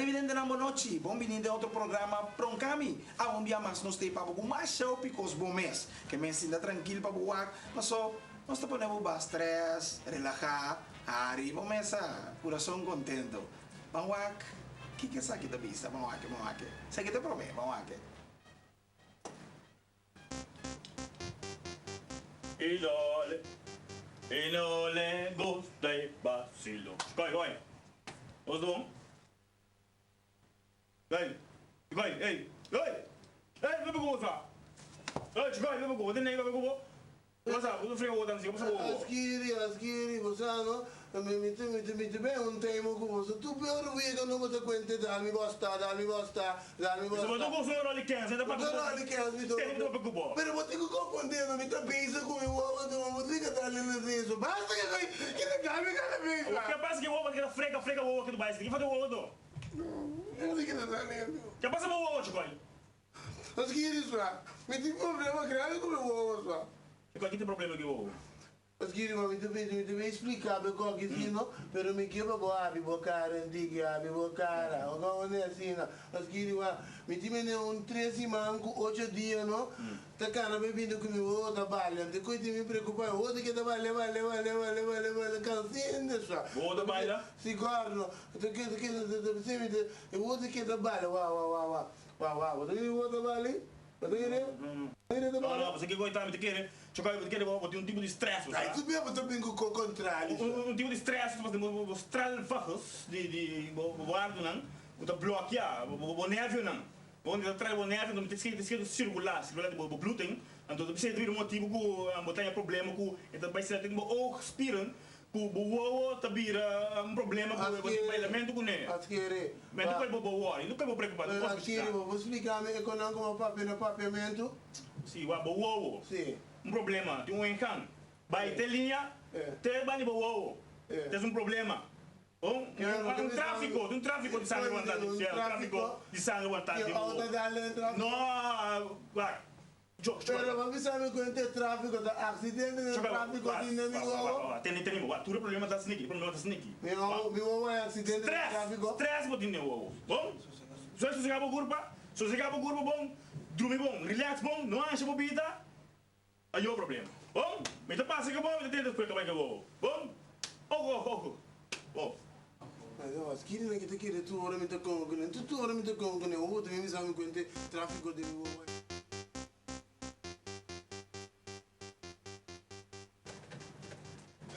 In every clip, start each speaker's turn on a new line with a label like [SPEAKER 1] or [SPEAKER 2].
[SPEAKER 1] Televidentenan bon nochi, bon bini den otro programa Pronkami. Awe un bia mas nos ta e pa bo ku mas show pikos bo mes. Ke men sinta trankil pa bo wak, paso nos ta pone bo ba stress, relaha, hari bo mes sa, kurason kontento. Ban wak kiko esaki ta bisa, ban wak, ban wak. Esaki ta prome, ban wak.
[SPEAKER 2] Y no le, y no le gusta e vacilo. Koi, koi. Nos don. Ey, koi, ey, ey. Ey, bebe ku sa. Ey, koi, bebe ku. Tin bebe ku bo. Pasa, bo frega bo tan si, pasa bo.
[SPEAKER 3] Askiri, askiri, bo sa no, mi mi ta mi ta mi ta ben un temo ku boso. Tu peor wega no bo ta kuente dal mi bosta, dal mi bosta, dal mi
[SPEAKER 2] Bo
[SPEAKER 3] bosta.
[SPEAKER 2] ta gosa un roli kens, ta papia ku bo.
[SPEAKER 3] Roli kens mi ta.
[SPEAKER 2] Tene ta papia ku bo.
[SPEAKER 3] Pero bo tin ku konfundé no, mi ta bezig ku mi wowo anto bo tin ku ta lele eso. Basta ke koi, ke ta dal mi kada bes.
[SPEAKER 2] Ke pasa ke wowo ta keda frega frega wowo ke tu bai esaki. Ke fata wowo to?
[SPEAKER 3] No, no tin ke ta dal eso.
[SPEAKER 2] Ke pasa bo wowo chikoi?
[SPEAKER 3] Nos kiri swa. Mi tin problema grandi ku mi wowo swa.
[SPEAKER 2] I kua ki ta problema ku e wowo?
[SPEAKER 3] Nos kiri ma mi ta bisa, mi ta bin splika bo koki si no, pero mi ke pa bo habri bo kara un tiki, habri bo kara, o kon hende asina. Nos kiri ma mi tin mene un tres siman ku ocho dia no, ta kana bai binti ku mi wowo ta bale. Anto koe tin mi preokupa, mi wowo ta keda bale, bale, bale, bale, bale, bale, kansiende swa.
[SPEAKER 2] Bo wowo ta baila?
[SPEAKER 3] Si gordo. Ta keda, keda, ta bisa mi ta, mi wowo ta keda bale, wa, wa, wa, wa. Wa wa, bo ta kere bo ta bali? Bo ta kere? Bo ta kere ta
[SPEAKER 2] No,
[SPEAKER 3] bali?
[SPEAKER 2] no, pasobra kiko ta mi ta kere, choka bo ta kere bo tin un tipo di stress, bo sa.
[SPEAKER 3] Ai, tu bia bo ta bin ku ko kontrali sa.
[SPEAKER 2] Un tipo di stress pasobra bo bo stralvagels di di bo bo ardunan ku ta blokia bo bo nervionan. Bo ta trae bo nervio anto mi ta skete skete sirkulá, sirkulá di bo bo bloeding, anto ta bisa ta bira un motibu ku bo ta haña problema ku e ta bai sera tin bo oogspieren Ku bo wowo ta bira un problema ku bo tin bailamentu kuné.
[SPEAKER 3] Adkiri.
[SPEAKER 2] Mi no kue bo bo wòri, no kue bo preokupá, no kos
[SPEAKER 3] Adkiri, bo por splika mi e konan ku bo papia na papiamentu?
[SPEAKER 2] Si, wak bo wowo.
[SPEAKER 3] Si.
[SPEAKER 2] Un problema, tin un engan. Bai te liña, te bani bo wowo. Tes un problema. Un tráfiko, tin un tráfiko di sangre wantá di, un tráfiko di sangre wantá den bo wowo. No, wak.
[SPEAKER 3] Pero bo bisa mi cu ente trafico ta accidente den trafico tin den mi wowo?
[SPEAKER 2] Tene tene bo tur e problema ta sneaky e problema ta sneaky.
[SPEAKER 3] Mi wowo mi wowo e accidente den trafico?
[SPEAKER 2] Stress bo tin den wowo bon so sosega bo curpa sosega bo curpa bon drumi bon relax bon no ansha bo bida ayo problema bon mi ta pasa ke bo mi ta tenta despues ka bai ke wowo bon ojo ojo ojo bo.
[SPEAKER 3] Kiri nan ki ta kere tur ora mi ta konga kuné, tur ora mi ta konga kuné, wowo ta bin bisa mi kuente trafiko den mi wowo.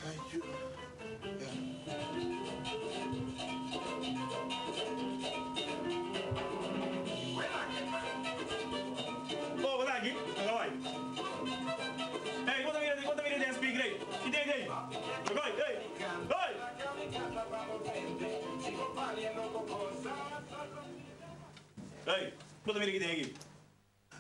[SPEAKER 3] Ay yo, ya.
[SPEAKER 2] Oh, bo ta aki? Anga bai. Ey, bo ta mira, bo ta mira den speaker ey. Ki den ey? Ey, ey, ey! Ey, bo ta mira ki den aki?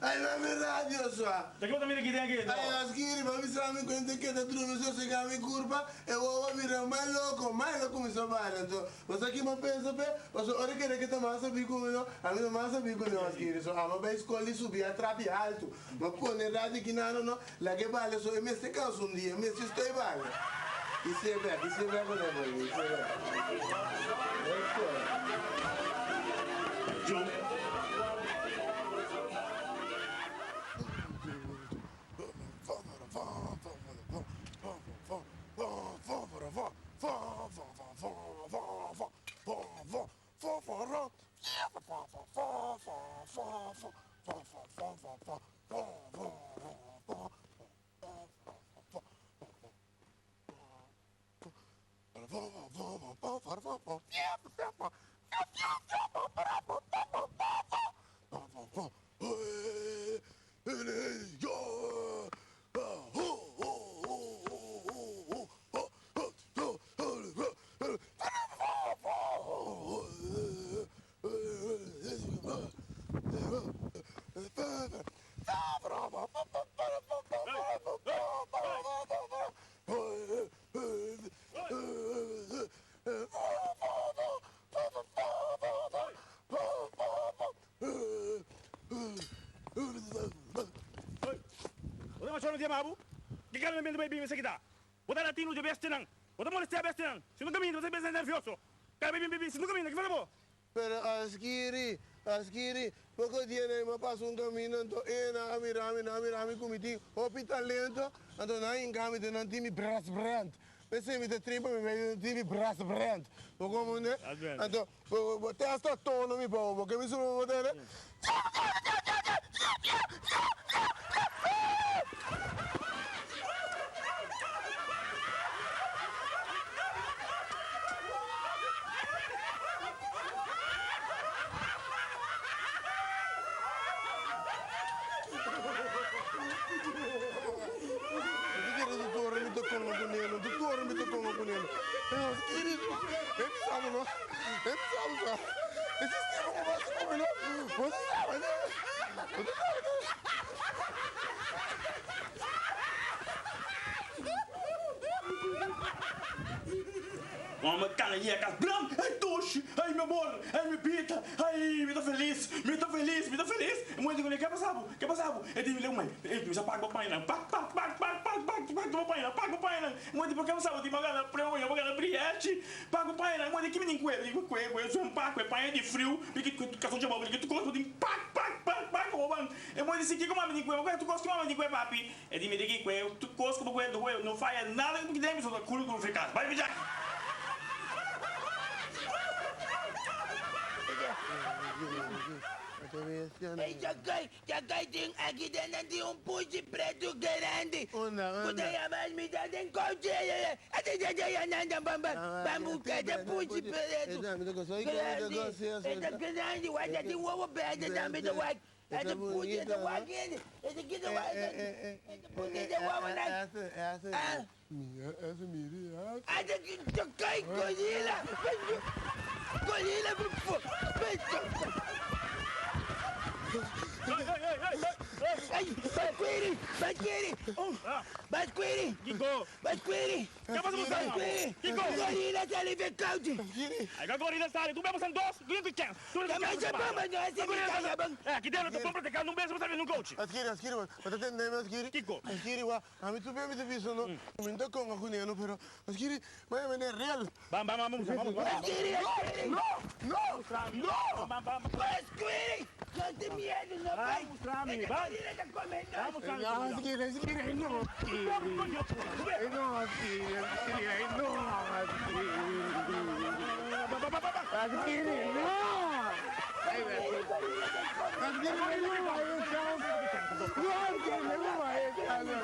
[SPEAKER 3] Ay na mi radio swa.
[SPEAKER 2] Ta ki bo ta mira ki den aki?
[SPEAKER 3] Ay askiri pa bisa mi kuente keda drumi sosega mi kurpa e wowo a bira mai loko mai lo kuminsa baila anto bo sa ki bo pensa pe pasobra ora kere ke ta mas sabí ku mi no ami no mas sabí ku no askiri so amo bai skol di subi a trapi altu bo pone radio kinano no Laga e bale so e mester cansa un dia, e mester stoi bale. I se bek, i se bek ora e bai, i se bek. Eso.
[SPEAKER 2] Joe. Bo ta latino dje bestianan. Bo ta molestia bestianan. Si no caminda, bo ta bira nervioso. Cada bia bin bin bin. Si no caminda, ki fala bo?
[SPEAKER 3] Pero askiri, askiri, poko dia nan a pasa un kaminda anto e nan a mira mi, nan a mira mi ku mi tin hopi talento, anto nan a hinka mi den nan tin mi brass brand. P'esei mi ta train pa mi bai den nan tin mi brass brand. Bo komprende? Anto bo bo testa tono mi pa bo, bo ke mi subi bo tende?
[SPEAKER 2] Mama cana yega cas blan, ay Toshi, ay mi amor, ay mi bida, ay mi ta felis, mi ta felis, mi ta felis. E muhé di kuné, ke pasa bo, ke pasa bo? E di mi leu mai, e cuminsa pak bo pañanan, pak, pak, pak, pak, pak, pak, pak bo pañanan, pak bo pañanan. E muhé di, pero ke pasa bo? Di mi a gana premio, mi a gana brièchi. Pak bo pañanan. E muhé di, ki mi tin kue? Mi di, kue, kue, su un pak, kue paña di friu, mi ki kason chabou, mi di, ki tur kos bo tin pak, pak, pak, pak bo ban. E muhé di, si kiko mami tin kue? Bo kue tur kos ki mami tin kue, papi? E di mi di ki kue tur kos ku bo kue, no faya nada ku bo kite mi so ta kuru kuru frikas. Bai bichak!
[SPEAKER 4] Ey Chakai, Chakai tin aki den nan tin un pushi pretu grandi ku ta yama Asmita den kouchi Ban buska e pushi pretu grandi e ta grandi wak ta tin wowo berde tambe ta wak e ta pushi e ta wak hende e ta kita wak e ta bunita wowonan. Chakai gorila gorila. Ay, Basquiri, Basquiri, Basquiri,
[SPEAKER 2] Kiko,
[SPEAKER 4] Basquiri,
[SPEAKER 2] Ke pasa ku
[SPEAKER 4] Basquiri,
[SPEAKER 2] Kiko,
[SPEAKER 4] gorila sali fe kouchi.
[SPEAKER 2] Ay, ka gorila sali, tu bebo san dos, tu ku chens. Tu ku chens. Eh, aki dentro ta bon practica, nun bes bo sali nun kouchi.
[SPEAKER 3] Askiri, askiri, bo ta tende mi askiri?
[SPEAKER 2] Kiko.
[SPEAKER 3] Askiri, wa, ami tu bia mi ta bisa no, mi no ta konga ku neno, pero askiri, maya mi ne real.
[SPEAKER 2] Bam, bam, bam, bam, bam.
[SPEAKER 4] Askiri, askiri.
[SPEAKER 3] No, no, no.
[SPEAKER 2] Bam, bam, bam.
[SPEAKER 4] Basquiri, no te miedo, no bai.
[SPEAKER 2] Mustrami, bam.
[SPEAKER 4] Gorila ta come nos.
[SPEAKER 2] Mustrami.
[SPEAKER 3] No, askiri, askiri, no. Ay, no, askiri, askiri, ay, no, askiri.
[SPEAKER 2] Bam, bam, bam, bam.
[SPEAKER 3] Askiri, no. Askiri, no, ay, no. No, askiri, no, ay, no.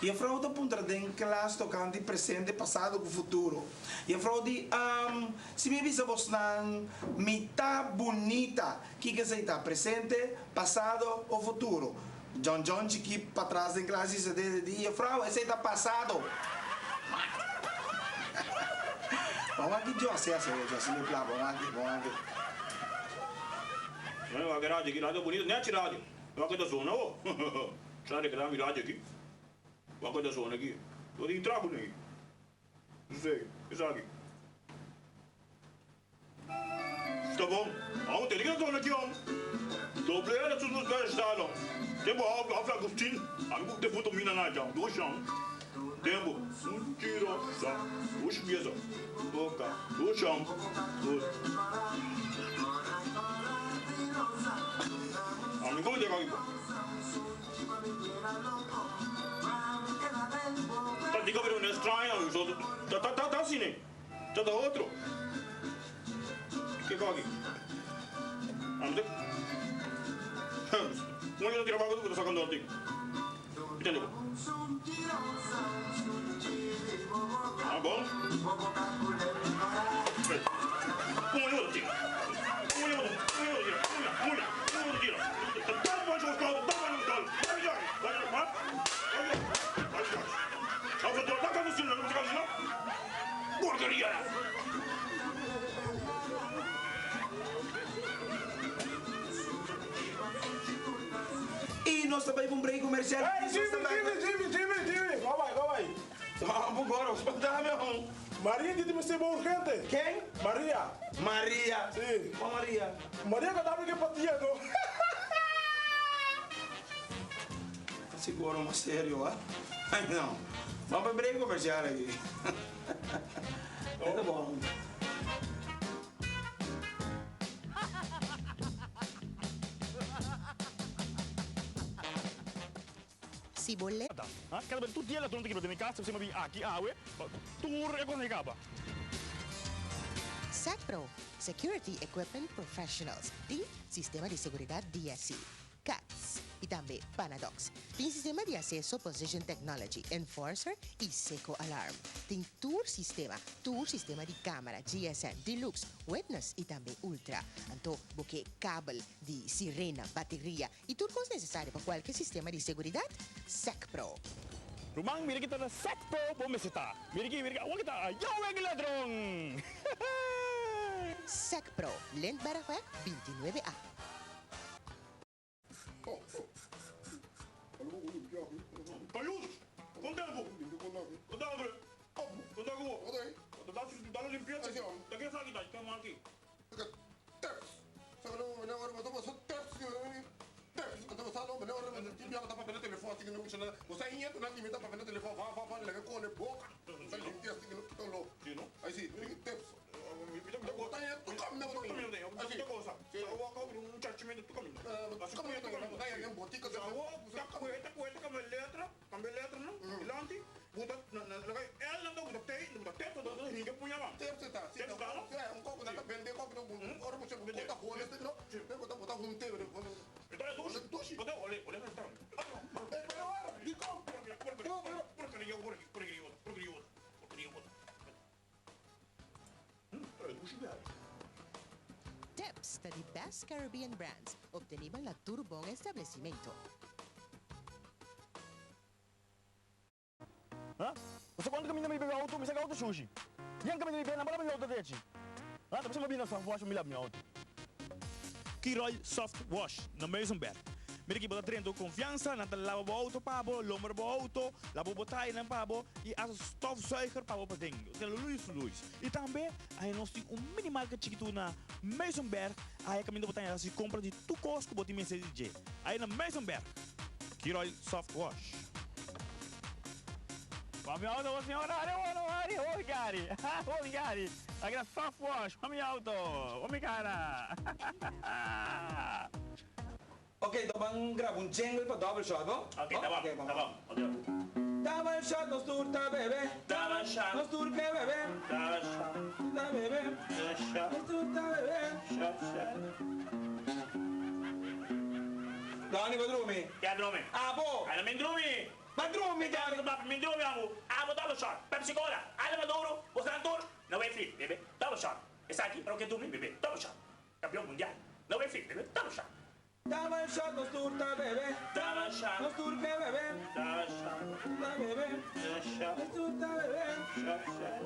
[SPEAKER 1] Juffrouw ta puntra den klas tokante presente, pasado ku futuro. Juffrouw di, Am, si mi bisa bosnan, mi ta bunita, kiko esei ta, presente, pasado o futuro? John John chikí patras den klas bisa dede di, Juffrouw, esei ta pasado. Bon aki José a sali, José lo pla, bon aki, bon aki.
[SPEAKER 2] Bueno, wak e radio aki, radio bonito, nechi radio. Wak e ta zona ho. Sa de keda mi radio aki. Wak e ta zona aki. Lo tin trago den aki. No sé, esaki. Sta bon. Awor tene ke ta zona aki hom. Doble era sus nos bes dalo. Tempo hou hou Agustin. Ami ku defunto mina na ja. Dos jam. Tempo. Un tiro sa. Dos pieza. Boca. Dos jam. Dos. Ami como llega aki. Ta diga pero un extraño. Ta ta ta ta sine. Ta ta otro. Kiko aki? Ande. Como yo tira bago tu sacando artigo. Entende? Ah, bom? Como yo tiro. Como yo como yo tiro. Como yo como yo tiro. Tá bom, eu estou, tá bom, eu estou. Vai, vai, vai, vai. Vai, vai. Tá tá tá tá Porcaria!
[SPEAKER 1] Y nos ta bay pa un break comercial.
[SPEAKER 2] Hey, Jimmy, Jimmy, Jimmy, Jimmy, Jimmy! Go bay, go bay.
[SPEAKER 1] Toma un goro, spanta mi.
[SPEAKER 5] Maria di mester bo urgente.
[SPEAKER 1] Ken?
[SPEAKER 5] Maria.
[SPEAKER 1] Maria?
[SPEAKER 5] Si.
[SPEAKER 1] Con Maria?
[SPEAKER 5] Maria ka dami ke patia no.
[SPEAKER 1] Ta siguro mas serio a? Ay no. Ban pa break comercial aki. E ta bon.
[SPEAKER 6] Si bo le.
[SPEAKER 2] Ha? Kada bes tur dia ladron ta kibra den mi kas, ta bin aki awe, pa tur e kosnan kaba.
[SPEAKER 6] SECPRO, Security Equipment Professionals, tin sistema di seguridad DSC, CATS, y tambe Panadox. Tin sistema di aceso Position Technology, Enforcer y Seco Alarm. Tin tur sistema, tur sistema di camera, GSM, Deluxe, Witness y tambe Ultra. Anto bo ke kabel di sirena, bateria Y tur cos necesario pa cualke sistema di seguridad, SecPro.
[SPEAKER 2] Ruman, mira ki ta na SecPro bo mester ta. Mira ki, mira ki, awor ki ta ayou e ladron!
[SPEAKER 6] SecPro, Lindberghweg 29 A.
[SPEAKER 2] Payus! Kon tempu? Kon tempu? Kon tempu? Ta ke esaki ta?
[SPEAKER 6] Tips ta di Best Caribbean Brands, obtenibel na tur bon establecimento.
[SPEAKER 2] Ha? Bo sa cuanto caminda mi bebe auto? Mi saca auto shushi. Yan caminda mi bebe, nan por laba mi auto drechi. Ha? Ta bisa mi bini na soft wash pa mi laba mi auto. Kiroy Soft Wash na Muizenberg. Mira aki bo ta drenta ku konfiansa, nan ta laba bo auto pa bo, lombra bo auto, laba bo tainan pa bo i hasta stofzuiger pa bo paden. Osea lo luis luis. I tambe ahi nos tin un mini market chikitu na Muizenberg, ahi kaminda bo ta hasi kompra di tur kos ku bo tin mester di dje. Ahi na Muizenberg. Kiroy Soft Wash. Pa mi auto bo señora ari bueno ari hopi cari hopi cari aki na soft wash pa mi auto pa mi cara.
[SPEAKER 1] Ok ta ban graba un jingle pa double shot bo?
[SPEAKER 2] Ok ta bon ta bon ok.
[SPEAKER 1] Double shot nos tur ta bebe.
[SPEAKER 2] Double shot.
[SPEAKER 1] Nos tur ke bebe.
[SPEAKER 2] Double shot.
[SPEAKER 1] Ta bebe.
[SPEAKER 2] Shot.
[SPEAKER 1] Nos tur ta bebe.
[SPEAKER 2] Shot shot.
[SPEAKER 1] Donny bo drumi?
[SPEAKER 2] Ya drumi.
[SPEAKER 1] Abo.
[SPEAKER 2] Ay no mi drumi.
[SPEAKER 1] Ba drumi Donny.
[SPEAKER 2] Mi drumi abo. Abo double shot. Pepsi cola. Ale maduro. Bo san tur. No way free bebe. Double shot. Esaki ora ke drumi bebe. Double shot. Campeon mundial. No way free bebe. Double shot.
[SPEAKER 1] Double shot nos tur ta bebe.
[SPEAKER 2] Double shot.
[SPEAKER 1] Nos tur ke bebe.
[SPEAKER 2] Double shot.
[SPEAKER 1] Ta bebe.
[SPEAKER 2] Shot.
[SPEAKER 1] Nos tur ta bebe.
[SPEAKER 2] Shot shot.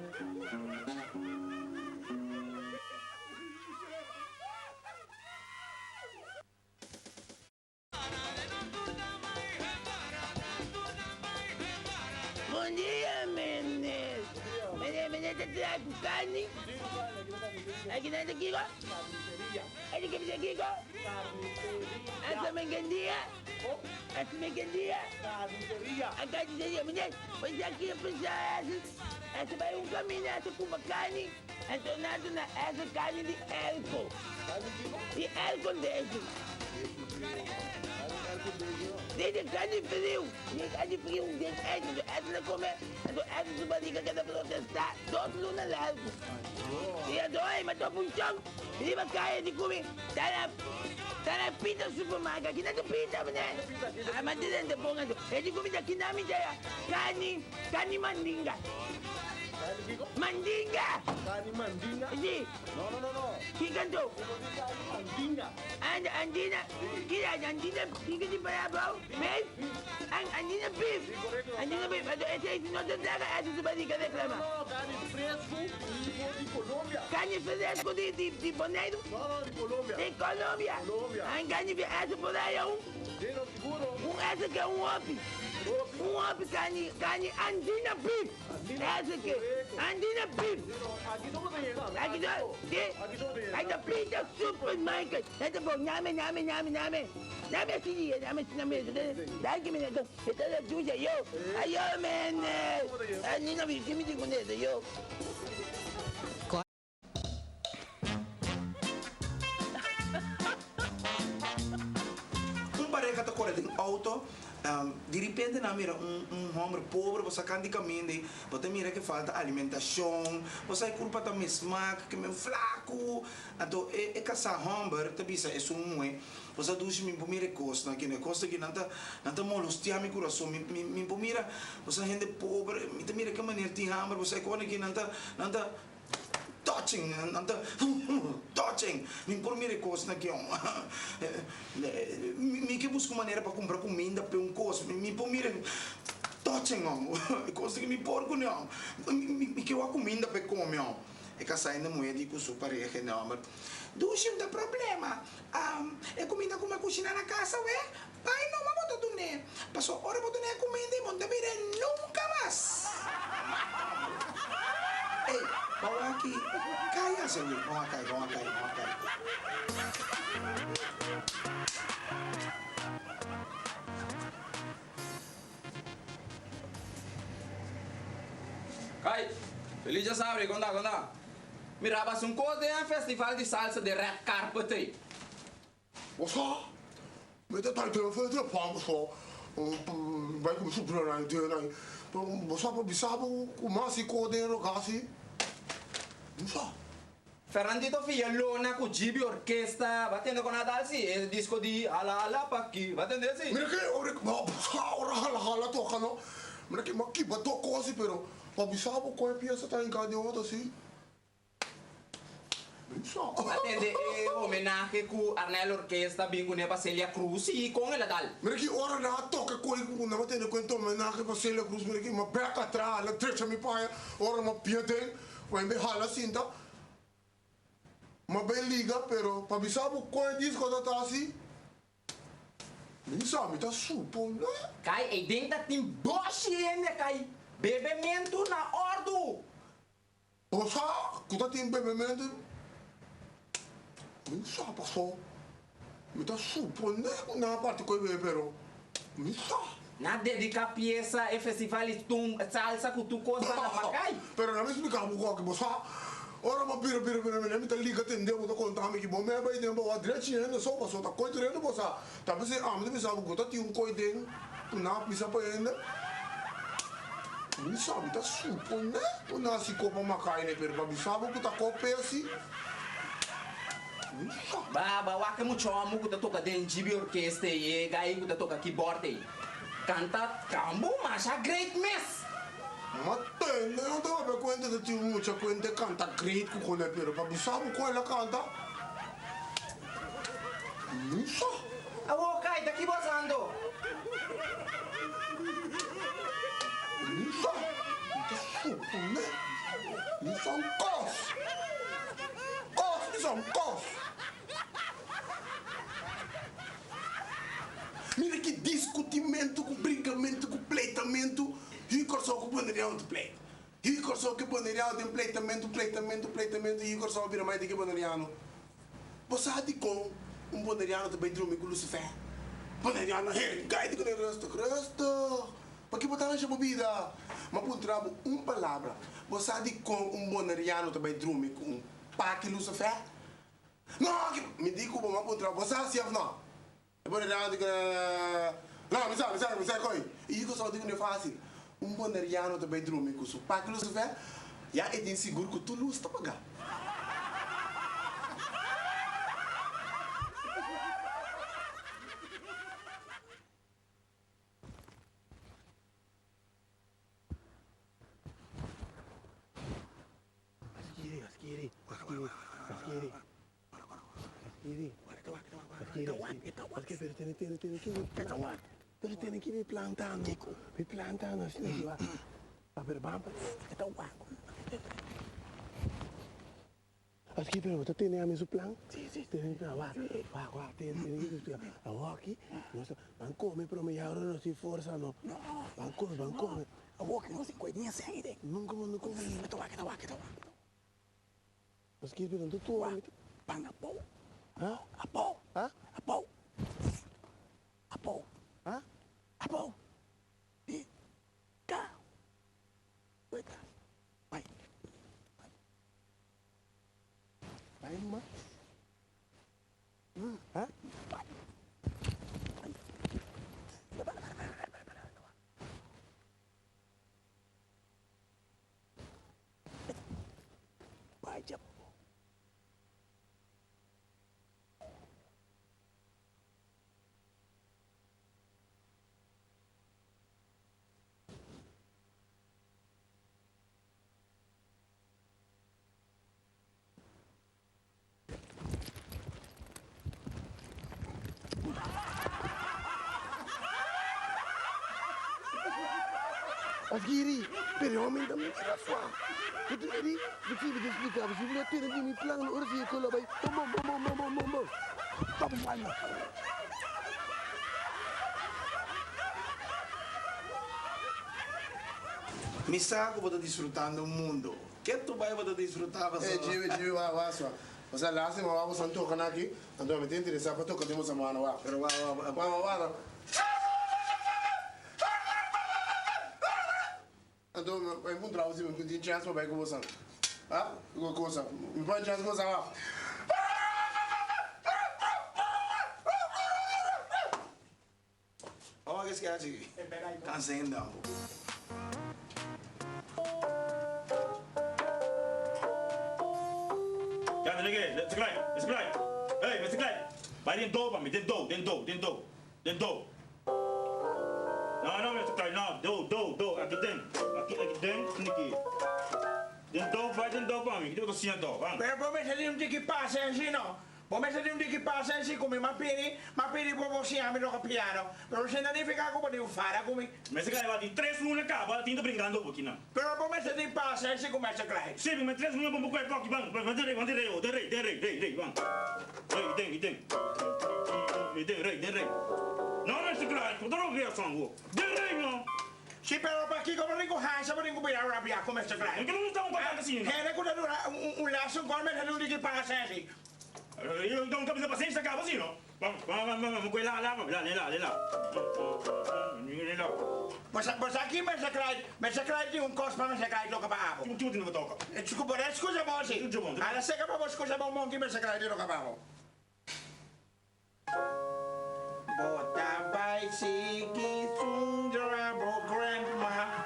[SPEAKER 4] Bon dia meneer. Meneer, meneer ta traha ku karni? Aki nan ta kiko? Aki ke bisa kiko? Asa men ken dia? Asa men ken dia? A carniceria. Meneer, bo sa ki a pasa asa? Asa bai un kaminda asa kuma karni, anto nan ta na asa karni di elko. Di elko dentro. Dit e carni friu, di carni friu den eten, anto eten a come, anto eten su bariga keda protesta dos luna largu. I anto ey ma topa un chon riba caya di cumi ta na ta na pita supermarket, aki na ta pita meneer. Ah ma diden ta pon anto, e di cumi ta kina mi ta ya carni, carni mandinga. Mandinga!
[SPEAKER 5] Carni mandinga?
[SPEAKER 4] Si.
[SPEAKER 5] No, no, no, no.
[SPEAKER 4] Kiko anto?
[SPEAKER 5] Andina.
[SPEAKER 4] And andina, kira andina, kiko di para abao? Beef? An andina beef. Andina beef. Anto ese ese no ta traga ese su barriga reclama.
[SPEAKER 5] No, carne fresco y for di Colombia.
[SPEAKER 4] Carne fresco di di di Boneiru?
[SPEAKER 5] No, no, di Colombia.
[SPEAKER 4] Di Colombia.
[SPEAKER 5] Colombia.
[SPEAKER 4] An carne ese por ahí aun.
[SPEAKER 5] Sí, no, seguro.
[SPEAKER 4] Un ese que un hopi. Un hopi kani, kani Andina beef. Ese ke, Andina beef. Aki do, si, aki do Peter Supermarket. Ete bo, nyame, nyame, nyame, nyame. Nyame si, nyame si, nyame. Danki mi neto, ete da duja yo. Ayo men, Andina beef, kimi di kuneto yo.
[SPEAKER 1] Un pareha ta kore den outo, di ripente nan mira un un homber pober bo sa kant di kaminda ei, bo ta mira ke falta alimentashon, bo sa e kurpa ta mismak, ke men flaku, anto e e kasá homber ta bisa esun muhé, bo sa dushi mi por mira e kosnan aki, e kosnan aki nan ta nan ta molostia mi kurason, mi mi mi por mira bo sa hende pober, mi ta mira ke manera tin hamber, bo sa e kosnan aki nan ta nan ta. Touching, nan ta touching. Mi por mira e kosnan aki ong. Mi ke buska un manera pa kumpra kuminda p'e un kos. Mi por mira touching ong. E kos aki mi por kuné ong. Mi ke wak kuminda p'e kome ong. E kasá hende muhé di ku su pareha hende hòmber, Dushi un ta problema. E kuminda ku mi a kushiná na kasa wè, bai numa bo ta dun'é. Pasobra ora bo dun'é e kuminda i bo no ta mir'é nunka mas. Ey, bo aki kai ase wi, bo a kai, bo a kai, bo a kai.
[SPEAKER 7] Kai, feliz djasabri, kon ta, kon ta? Mira, basa un kos den e festival di salsa den Red Carpet ei.
[SPEAKER 3] Bo sa, mi ta tai den fe trabao bo sa, bai ku mi subrina nan den nan, pero bo sa pa bisa bo ku mas i ko den rogasi, mi sa.
[SPEAKER 7] Fernandito Villalona ku Gibi Orkesta, bo a tende kon a dal si e disko di Hala Hala Paki, bo a tende si?
[SPEAKER 3] Mira ke ora ora hala hala toka no, mira ke mi a kiba toko si pero pa bisa bo kon e piesa ta hinka den otro si.
[SPEAKER 7] A tende e homenahe ku Arnel Orkesta bin kuné pa Celia Cruz i kon el a dal.
[SPEAKER 3] Mira ki ora nan a toka koe ku nan a tende kuenta homenahe pa Celia Cruz mira ki ma bek atra hala drecha mi paña ora ma pia den ma mi hala sinta ma bay liga pero pa bisa bo kon e disco ta ta asi mi sa mi ta supone.
[SPEAKER 7] Kai ei den ta tin boshi hende kai bebementu na ordu.
[SPEAKER 3] Bo sa ku ta tin bebementu? Mi sa paso mi ta suponé ku nan a parti ku e bebe pero mi sa.
[SPEAKER 7] Nan dediká piesa e festival i tum salsa ku tur kos pa na Makay.
[SPEAKER 3] Pero nan mi splika bo koki bo sa ora bo bira bira bira bira mi ta liga tende bo ta konta mi ki bo mei a bai den bo a drechi hende so paso ta koi tur hende bo sa ta p'esei ami ta bisa bo ku ta tin un koi den ku nan a bisa pa hende. Mi sa, mi ta suponé ku nan hasi kopa makaine, pero pa bisa bo ku ta kope asi, mi sa.
[SPEAKER 7] Ba, ba wak e mucha homo ku ta toka den GB Orkesta ei, e gai ku ta toka keyboard ei, kanta kambo masha great mes.
[SPEAKER 3] Ma tende no ta papia kuenta ta tin un mucha kuenta e kanta great ku kone, pero pa bisa bo kon el a kanta, mi sa.
[SPEAKER 7] Awor kai ta ki bo santo?
[SPEAKER 3] Mi sa, mi ta suponé, mi sa un kos, kos, mi sa un kos. Mira ki diskutimentu ku brinkamentu ku pleitamentu yu Kòrsou ku Boneriano ta pleita. Yu Kòrsou ku Boneriano den pleitamentu, pleitamentu, pleitamentu, yu Kòrsou a bira mai di ki Boneriano. Bo sa dikon un boneriano ta bai drumi ku Lucifer? Boneriano heringa di kuné rustig, rustig! Paki bo ta hansha bo bida? M'a puntra bo un palabra, bo sa dikon un boneriano ta bai drumi ku un paki Lucifer? No, mi di ku bo, m'a puntra bo, bo sa si òf no? E boneriano di kuné, No, mi sa, mi sa, mi sa koi. I kiko sa di kuné fásil? Un boneriano ta bai drumi ku su paki lucifer, ya e tin sigur ku tur lus ta pagá. Aski pero bo ta tene ami su plan? Si, si. Tene mi plan, wak, wak, wak, tene, tene mi su plan. Awoki, nos ta, ban come prome ya ora nos tin forsa no. No. Ban come, ban come.
[SPEAKER 1] Awoki nos tin koe ni esei aide.
[SPEAKER 3] Nunca bo no come.
[SPEAKER 1] Mi ta wak, mi ta wak, mi ta wak.
[SPEAKER 3] Aski pero no ta tur.
[SPEAKER 1] Wak, ban abou.
[SPEAKER 3] Ha?
[SPEAKER 1] Abou.
[SPEAKER 3] Ha?
[SPEAKER 1] Abou. Abou.
[SPEAKER 3] Ha?
[SPEAKER 1] Abou. Di, ka. Weta. Bai.
[SPEAKER 3] Bai ma. Ha?
[SPEAKER 1] Bai. Bai. Bai dja.
[SPEAKER 3] Asgiri, pero e homen ta mira sua. Bo ta miri, bo sibi ta splika, bo sibi lo tene di mi plan ora si e kolo bai bom bom bom bom bom bom bom.
[SPEAKER 1] Stop Juan. Mi sa ku bo ta disfrutando mundo. Ke tu bai bo ta disfruta paso.
[SPEAKER 3] Ey Jimmy, Jimmy wa wa sua. Osea lastima wa boso toka na aki, anto mi ta interesa pa toka den boso mano wa.
[SPEAKER 1] Pero wa wa
[SPEAKER 3] wa wa wa no. Anto mi puntra bo si mi tin chance pa bai ku boso. Ha? Ku cosa? Mi pon chance ku boso wa.
[SPEAKER 1] Vamos a que haci. Cansa un poco.
[SPEAKER 2] Ya, dale que, Mr. Clyde, Mr. Clyde. Hey, Mr. Clyde. Bai den do pa mi, den do, den do, den do, den do. No, no, Mr. Clyde, no, do, do, do, aki den, aki, aki den, niki. Den do, bai den do pa mi, ki bo ta siña do, ban.
[SPEAKER 4] Pero bo mester di un tiki pasenshi no. Bo mester di un tiki pasenshi ku mi. M'a pidi, m'a pidi bo bo siña mi toka piano. Pero esei no nifiká ku bo tin fada ku mi.
[SPEAKER 2] Mester Clyde a tin tres luna kaba tin ta brinkando bo kinan.
[SPEAKER 4] Pero bo mester tin pasenshi ku Mester Clyde.
[SPEAKER 2] Si, mi tres luna bo kue koki ban, ban den rei, ban den rei, den rei, den rei, rei, rei, ban. Rei, den, i den. I den, rei, den rei. No, Mester Clyde, bo ta roga son bo. Den rei no.
[SPEAKER 4] Si, pero pakiko bo tin ku hansa bo tin ku bira rabia ku Mester Clyde?
[SPEAKER 2] Enke no ta un kos asina.
[SPEAKER 4] Hende ku ta dura un les un kos mester tin un tiki pasenshi.
[SPEAKER 2] Yo no ta pasenshi ta kaba si no. Vamos, vamos, vamos, vamos, la, la, la, la, la, la. La.
[SPEAKER 4] Bo sa, bo sa ki Mester Clyde? Mester Clyde tin un kos pa Mester Clyde toka pa abo.
[SPEAKER 2] Ki bo tin pa toka?
[SPEAKER 4] Bo ta skucha bon si. Ala seka pa bo skucha bon bon ki Mester Clyde tin toka pa abo. Bo ta bai sigui zundra bo grandma.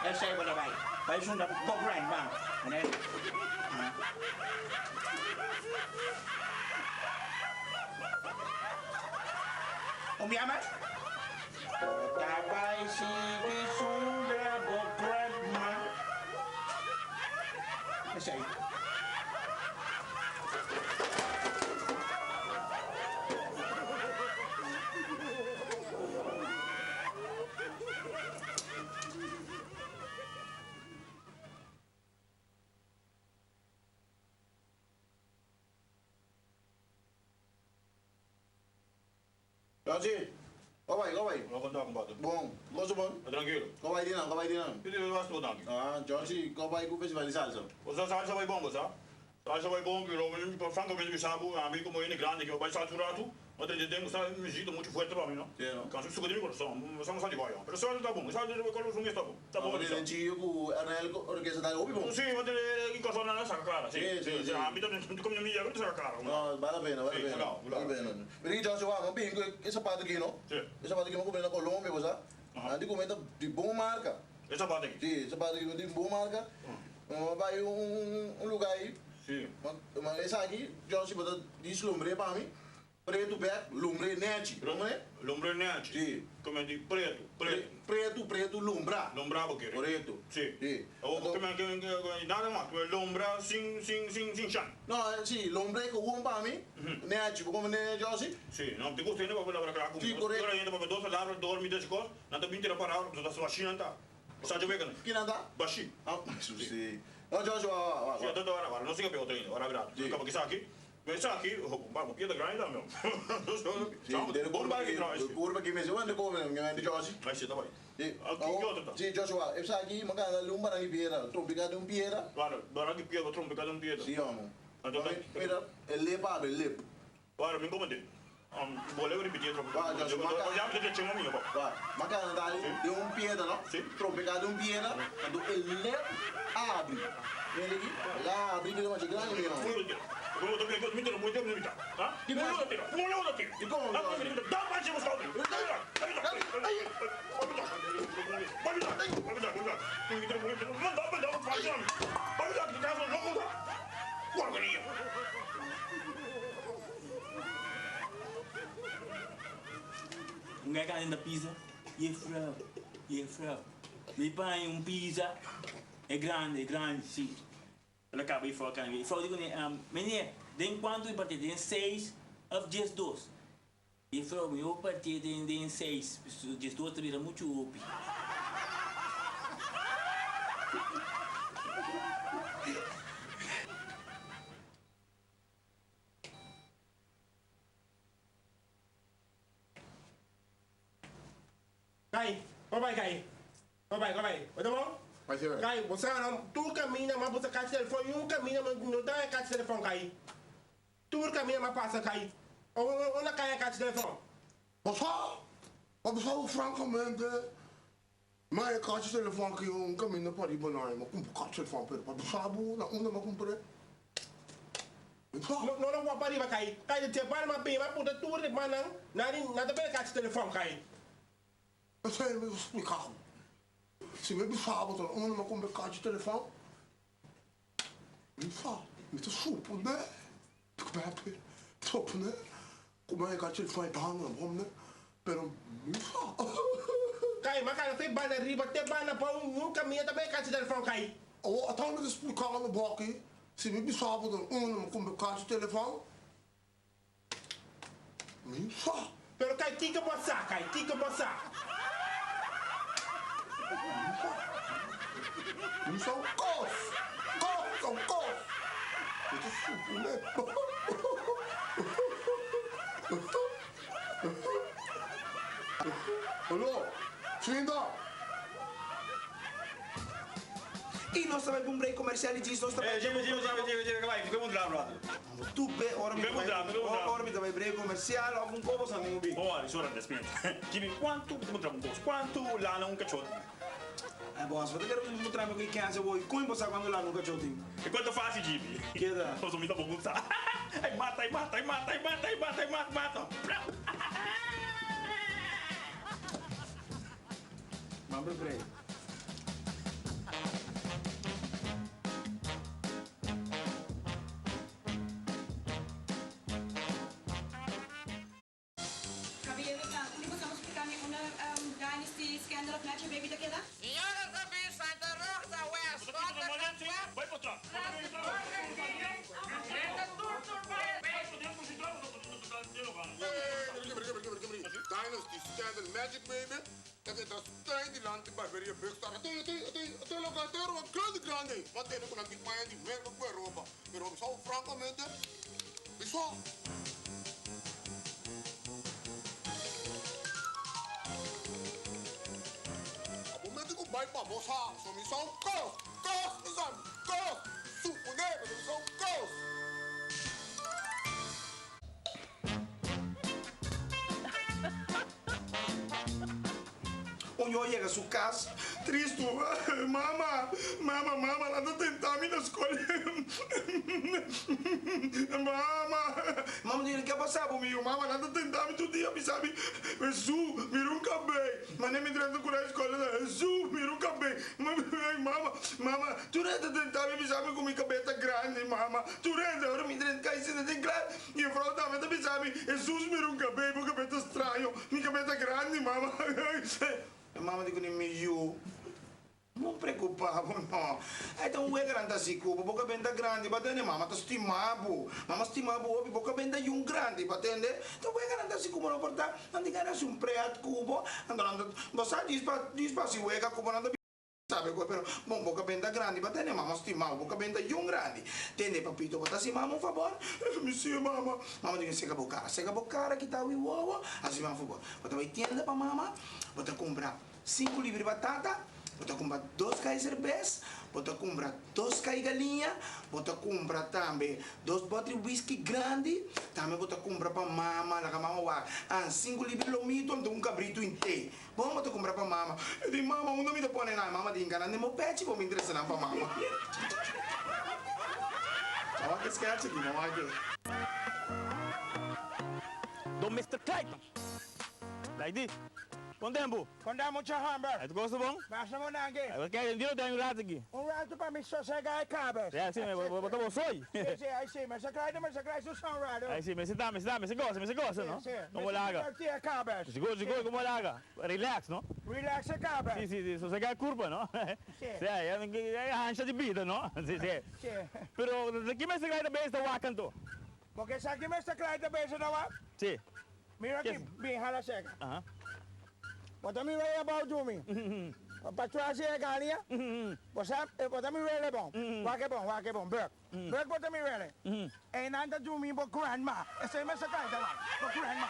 [SPEAKER 4] Esei bo ta bai. Bai zundra bo grandma. Un bia mas. Bo ta bai sigui zundra bo grandma. Esei.
[SPEAKER 3] Johnny, ko bai, ko bai?
[SPEAKER 2] No konta compadre.
[SPEAKER 3] Bon, gozo bon?
[SPEAKER 2] Tranquilo.
[SPEAKER 3] Ko bai dinan, ko bai dinan?
[SPEAKER 2] Ti ti vas todo danki.
[SPEAKER 3] Ah, Johnny, ko bai ku festival di salsa?
[SPEAKER 2] O sa salsa bai bon bo sa. Salsa bai bon pero francamente bisa bo ami como hende grandi ke bai salsa un ratu, ma ta den sa muziek ta mucho fuerte pa mi no.
[SPEAKER 3] Sí no.
[SPEAKER 2] Canso suka den mi corazon, sa no sa di bai pero salsa ta bon, salsa ta bon, ta bon. Ta bon
[SPEAKER 3] Ora den chio ku Arnel ku orkesta ta hopi bon.
[SPEAKER 2] Si, want e kosnan nan a saka kara. Si, si, si. Ami ta komo mi yega ta saka kara.
[SPEAKER 3] No, bale la pena, bale la pena. Bale la pena. Pero ki Joshua, wak, mi bin ku e sapato aki no.
[SPEAKER 2] Si.
[SPEAKER 3] E sapato aki mi a kumpra na Colombia, bo sa. Nan di kume ta di bon marka.
[SPEAKER 2] E sapato aki?
[SPEAKER 3] Si, e sapato aki di bon marka. Mi a bai un luga ayi.
[SPEAKER 2] Si.
[SPEAKER 3] Ma esaki, Joshua, bo ta dislumbr'é pa mi. Pretu bek, lumbre nechi. Lumbre?
[SPEAKER 2] Lumbre nechi.
[SPEAKER 3] Si.
[SPEAKER 2] Come di pretu, pretu.
[SPEAKER 3] Pretu, pretu, lumbra.
[SPEAKER 2] Lumbra bo kere.
[SPEAKER 3] Korekto.
[SPEAKER 2] Si.
[SPEAKER 3] Si.
[SPEAKER 2] Awor bo keme ke nada mas, ku e lumbra sin, sin, sin, sin shan.
[SPEAKER 3] No, si, lumbre ku un pa mi, nechi. Bo come nechi osi?
[SPEAKER 2] Si. No, te gusta hende papia labra kla ku mi.
[SPEAKER 3] Si, korekto.
[SPEAKER 2] Ora hende papia dos palabra, dormi, des kos, nan ta bin tira palabra, pasobra ta su bashi nan ta. Bo sa dje wega nan.
[SPEAKER 3] Ki nan ta?
[SPEAKER 2] Bashi.
[SPEAKER 3] Ah, si. No, Joshua, wak, wak,
[SPEAKER 2] Sí,
[SPEAKER 3] wak.
[SPEAKER 2] anto ora, ora, no siga pe otro ainda. Ora bira.
[SPEAKER 3] Sí.
[SPEAKER 2] Kaba kisaki. Pero esaki, ba, bo piedra grandi tambe.
[SPEAKER 3] Sí, den e
[SPEAKER 2] Bon
[SPEAKER 3] kurva
[SPEAKER 2] baki
[SPEAKER 3] aki,
[SPEAKER 2] traha
[SPEAKER 3] e
[SPEAKER 2] esi.
[SPEAKER 3] kurva aki mester wende kome, mi wende Joshi.
[SPEAKER 2] Ai si, ta bai.
[SPEAKER 3] Sí.
[SPEAKER 2] Ki
[SPEAKER 3] Awor,
[SPEAKER 2] otro ta?
[SPEAKER 3] sí, Joshua, esaki mi a gana un baranki piedra, trompiká den un piedra.
[SPEAKER 2] Ora, baranki piedra, trompiká den un piedra.
[SPEAKER 3] Sí, homo.
[SPEAKER 2] Anto ta.
[SPEAKER 3] Mira, e lep a abri, lep.
[SPEAKER 2] Ora, mi komo den. Bo leu ripití otro.
[SPEAKER 3] Wak, Joshua, mi a
[SPEAKER 2] Ya mi ta chema mi, pa.
[SPEAKER 3] Wak, mi a gana dal den un piedra, no?
[SPEAKER 2] Sí.
[SPEAKER 3] Trompiká den un piedra, anto e lep a abri. Mira aki, el a abri bira masha grandi, mira. Di kon,
[SPEAKER 8] Un guy canta pizza, Juffrouw, juffrouw, mi paña un pizza. E grandi, e grandi, si. El a caba juffrouw cana. Juffrouw di cune, Meneer, den cuanto mi parti? Den seis of diesdos? Juffrouw, mi hopi parti den den seis, diesdos ta bira mucho hopi.
[SPEAKER 9] Kai, bo bai kai. Bo bai, bo bai. Bo ta bon?
[SPEAKER 3] Bai si bai.
[SPEAKER 9] Kai, bo sa no, tur kaminda mas bo sa kachi telefon, niun kaminda mas no ta kachi telefon kai. Tur kaminda mas pasa kai. Unda kai a kachi telefon?
[SPEAKER 3] Bo sa, bo bisa bo frankamente, ma e kachi telefon aki un kaminda pariba na e, ma kumpra kachi telefon pero pa bisa bo na unda mi a kumpr'e. Mi sa.
[SPEAKER 9] No no wak pariba kai. Kai di te banda mas beba punta tur di bannan, nan di nan ta bebe kachi telefon kai.
[SPEAKER 3] Esei mi ta splika bo. Si mi bisa bo ta unda mi a kumpra e kachi telefon, mi sa, mi ta supone, Pepe, supone ku mi a e kachi telefon e banda na bom ne, pero mi sa.
[SPEAKER 9] Kai, ma kai te banda riba te banda bou, nunka mi a ta bebe kachi telefon kai.
[SPEAKER 3] Awor ata mi ta splika bo aki, si mi bisa bo ta unda mi a kumpra e kachi telefon, Mi sa.
[SPEAKER 9] Pero kai kiko bo sa, kai kiko bo sa.
[SPEAKER 3] Mi sa. Mi sa un kos. Kos, un kos. Mi ta suponé. Hallo, Slinda.
[SPEAKER 1] I nos ta bai pa un break comercial i djis nos ta bai.
[SPEAKER 2] Eh, djebe, djebe, djebe, djebe, djebe, bai, mi ta un rato.
[SPEAKER 1] Tupe, ora mi ta bai, ora mi ta bai break comercial of un kobo sa mi bi.
[SPEAKER 2] Ora, is ora despierta. Kimi, kuantu, mi ta puntra un kos, kuantu lana un kachó tin?
[SPEAKER 1] Eh, bos, bo ta kere puntra mi ku e kense bo i kon bo sa kuantu lana un kachó tin?
[SPEAKER 2] E kuantu fásil, Jibi.
[SPEAKER 1] Keda.
[SPEAKER 2] Pasobra mi ta bo gusta. Ai mata, ai mata, ai mata, ai mata, ai mata, ai mata, mata. Plap!
[SPEAKER 1] Ban por break.
[SPEAKER 10] Caballero ta, un di boso a splica mi unda Dynasty, Scandal of Magic Baby ta keda?
[SPEAKER 4] Señora ta bin Santa Rosa West, Rotterdam West,
[SPEAKER 3] Dynasty, Scandal, Magic Baby, Esei ta straight dilanti Barberia Big Star. Atei, atei, atei, atei loke, atei roba grandi grandi. Ma tene ku nan tin paña di merka ku e roba. Pero mi sa frankamente, mi sa. A momento ku bai pa bo sa, so mi sa un kos, kos mi sa, kos, suponé, pero mi sa un kos.
[SPEAKER 1] Un yo yega su cas tristu, Mama, mama, mama, nan ta tenta mi na scol. Mama, mama di, ke pasa bo mi yu? Mama, nan ta tenta mi tur dia, bisa mi, Hesu, mira un cabey. Mane mi drenta cu na scol, Hesu, mira un cabey. Mama, mama, tur hende ta tenta mi, bisa mi cu mi cabey ta grandi, mama. Tur hende, ora mi drenta cay sinta den klas, Juffrouw tambe ta bisa mi, Hesus mira un kabei, bo kabei ta straño, mi kabei ta grandi, mama. E mama di ku mi yu, No preocupa bo no, ai ta un wega nan ta hasi ku bo, bo kabei ta grandi, bo a tende, mama ta stima bo, mama stima bo hopi, bo kabei ta yun grandi, bo a tende, ta wega nan ta hasi ku bo, no por ta, nan tin gana hasi un pret ku bo, anto nan ta, bo sa djis pa, djis pa hasi wega ku bo, nan ta. sabi ku pero bon bo kabenta grandi pa tene mama stima bo kabenta yun grandi. Tende papito bo ta hasi mama un fabor? Mi si mama. Mama di seka bo kara seka bo kara kita wi wowo hasi mama fabor. Bo ta bai tienda pa mama bo ta kumpra sinku libri batata bo ta kumpra dos kai serbes bo ta kumpra dos kai galiña bo ta kumpra tambe dos botri whisky grandi tambe bo ta kumpra pa mama laga mama wak an sinku libri lomito anto un kabritu inte. Bon bo ta kumpra pa mama. E di, Mama, unda mi ta pone nan? Mama di, Hinka nan den bo pechi bo mi trese nan pa mama. Mama ke sketch aki, mama ke.
[SPEAKER 8] Don Mister Clayton. Like di. Kon tempu?
[SPEAKER 9] Kon ta mucha homber.
[SPEAKER 8] Ay, tu gosto bon?
[SPEAKER 9] Basta bon danki.
[SPEAKER 8] Ay, bo kere den un rato aki.
[SPEAKER 9] Un rato pa mi sosega e kabes.
[SPEAKER 8] Ja, si, bo bo ta bo soy.
[SPEAKER 9] Si, si, ay si. Mester Clayton, mester Clayton su son rato.
[SPEAKER 8] Ay, si, mester ta, mester ta, mester gosa, mester gosa, no?
[SPEAKER 9] Si, si.
[SPEAKER 8] Como laga.
[SPEAKER 9] Mester diverti e kabes.
[SPEAKER 8] Sigur, sigur, como laga. Relax, no?
[SPEAKER 9] Relax e kabes.
[SPEAKER 8] Si, si, si, sosega e curpa, no?
[SPEAKER 9] Si.
[SPEAKER 8] Si, e hansha di bida, no? Si, si.
[SPEAKER 9] Si.
[SPEAKER 8] Pero, ki mester Clayton bezig ta wak anto?
[SPEAKER 9] Bo ke sa ki mester Clayton bezig ta wak?
[SPEAKER 8] Si.
[SPEAKER 9] Mira aki, bin hala seka.
[SPEAKER 8] Aha.
[SPEAKER 9] Bo ta mira e abou djumi. Pa tras di e galia, bo sa, bo ta mira e bon. Wak e bon, wak e bon, Burk. Burk bo ta mira e. Einan ta djumi bo grandma. Esei mester kai ta wak, bo grandma.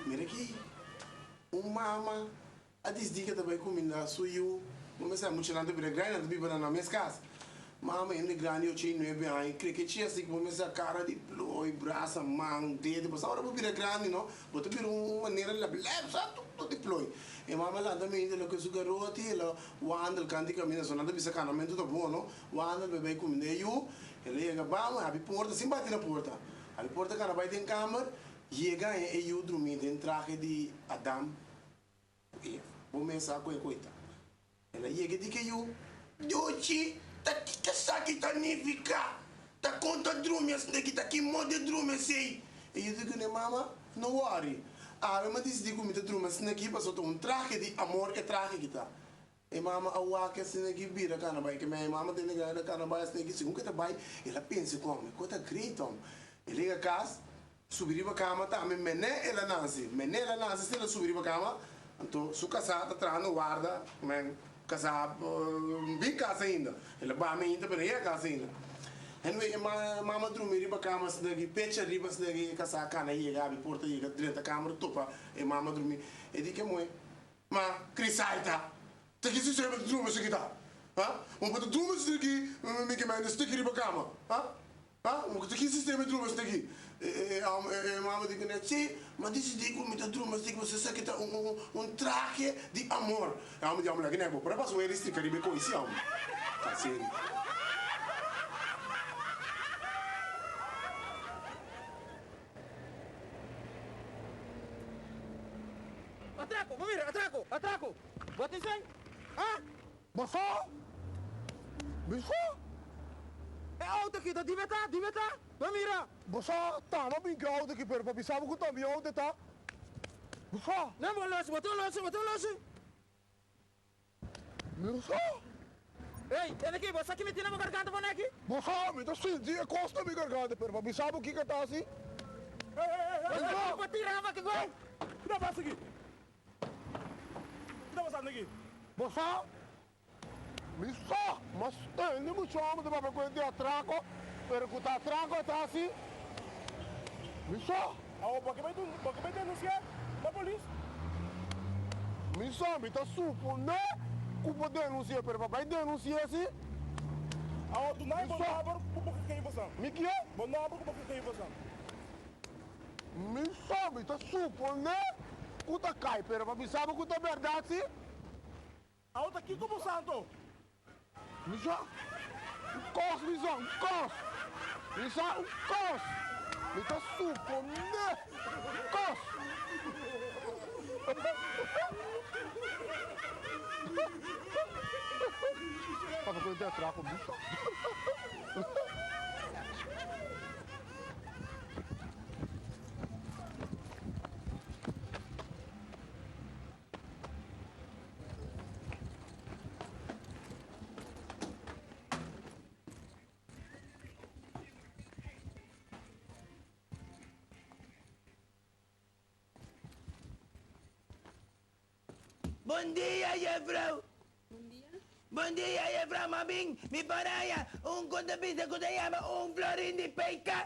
[SPEAKER 3] Mira aki, un mama A disdi ke ta bai kuminda su yu. Bo mester a muchanan ta bira grandi, nan ta biba na nan mes kas. Mama hende grandi ocho i nuebe aña, kre ke chi asi ku bo mester a kara di ploi, brasa, man, dedo, pasobra ora bo bira grandi no, bo ta bira un manera lèp lèp sa tur tur di ploi. E mama lanta meinta loke su garoti, el a wandel kanti kaminda, so nan ta bisa kanamentu ta bon no, wandel bai bai kuminda e yu, el a yega bamo, habi porta sin bati na porta, habi porta kana bai den kamer, yega e yu drumi den trahe di Adam. Ku Eva. Bo mes sa ku e koita. El a yega di ke yu. Dochi, ta kiko esaki ta nifiká? Ta kon ta drumi asina ki ta ki modo e drumi asei? E yu di kuné, Mama, no wòri. Awe mi a disidí ku mi ta drumi asina ki pasobra ta un trahe di amor e trahe ki ta. E mama a wak asina ki bira kana bai. Ke mei mama tene gana di kana bai asina ki segun ke ta bai el a pensa ku hom, e kos ta great hom. El yega kas, subi riba kama tambe mene el a nase, mene el a nase si el a subi riba kama, anto su kasá ta trahando warda, men kasá bin kas ainda, el a baha ainda pero no yega kas ainda. Anyway e mama drumi riba kama asina ki pecha riba asina ki e kasá kana yega abi porta yega drenta kamera topa e mama drumi, e di ke moe. Ma Crisaita, ta ki sucede bo ta drumi esaki ta? Ha? Bo ta drumi esaki mi ke mende stiki riba cama? Ha? Ha? Bo ta ki sistema drumi esaki? E mama di cune, si, ma dicidi cu mi ta drumi esaki pasobra esaki ta un un trahe di amor. E homber di, homber laki nek bo por a pasa un heri strika riba e coy si homber. Ta serio.
[SPEAKER 7] Atraco! Bo mira! Atraco! Atraco! Bo tin sen? Ha?
[SPEAKER 5] Boso? Biso?
[SPEAKER 7] E auto aki ta di beta? Di beta? Bo mira!
[SPEAKER 5] Boso tama bin ki auto aki pero pa bisa bo ku ta mi auto ta. Boso?
[SPEAKER 7] Nan bo losi! Bo tin losi! Bo tin losi!
[SPEAKER 5] Boso?
[SPEAKER 7] Ey, tene aki! Bo sa ki mi tin na bo garganta bo neki?
[SPEAKER 5] Boso? Mi ta sinti e kos na mi garganta pero pa bisa bo kiko ta hasi.
[SPEAKER 7] Ey, ey, ey! Boso aki bo tira hamba ki goi!
[SPEAKER 2] Ki ta pasa aki? Ki ta pasando aki?
[SPEAKER 5] Boso? Mi sa, mas tende mucho homber ta papia cu e di atraco, pero cu ta atraco e ta haci. Mi sa.
[SPEAKER 2] Awor bo ke bai denuncia na polis?
[SPEAKER 5] Mi sa, mi ta supone cu bo denuncia, pero pa bai denuncia si.
[SPEAKER 2] Awor duna e bo nomber cu bo ke geven boso.
[SPEAKER 5] Mi ke?
[SPEAKER 2] Bo nomber cu bo ke geven boso.
[SPEAKER 5] Mi sa, mi ta supone cu ta cay, pero pa bisa bo cu ta berdad si.
[SPEAKER 2] Awo ta kiko bo santo?
[SPEAKER 5] Mi sa un kos, mi sa un kos, mi sa un kos, mi ta suponé un kos. Papa ku e atraco mi sa.
[SPEAKER 4] Bon dia, jefrouw. Bon dia, jefrouw. Ma bin mi por haya un ku ta bisa ku ta yama un florin di peka.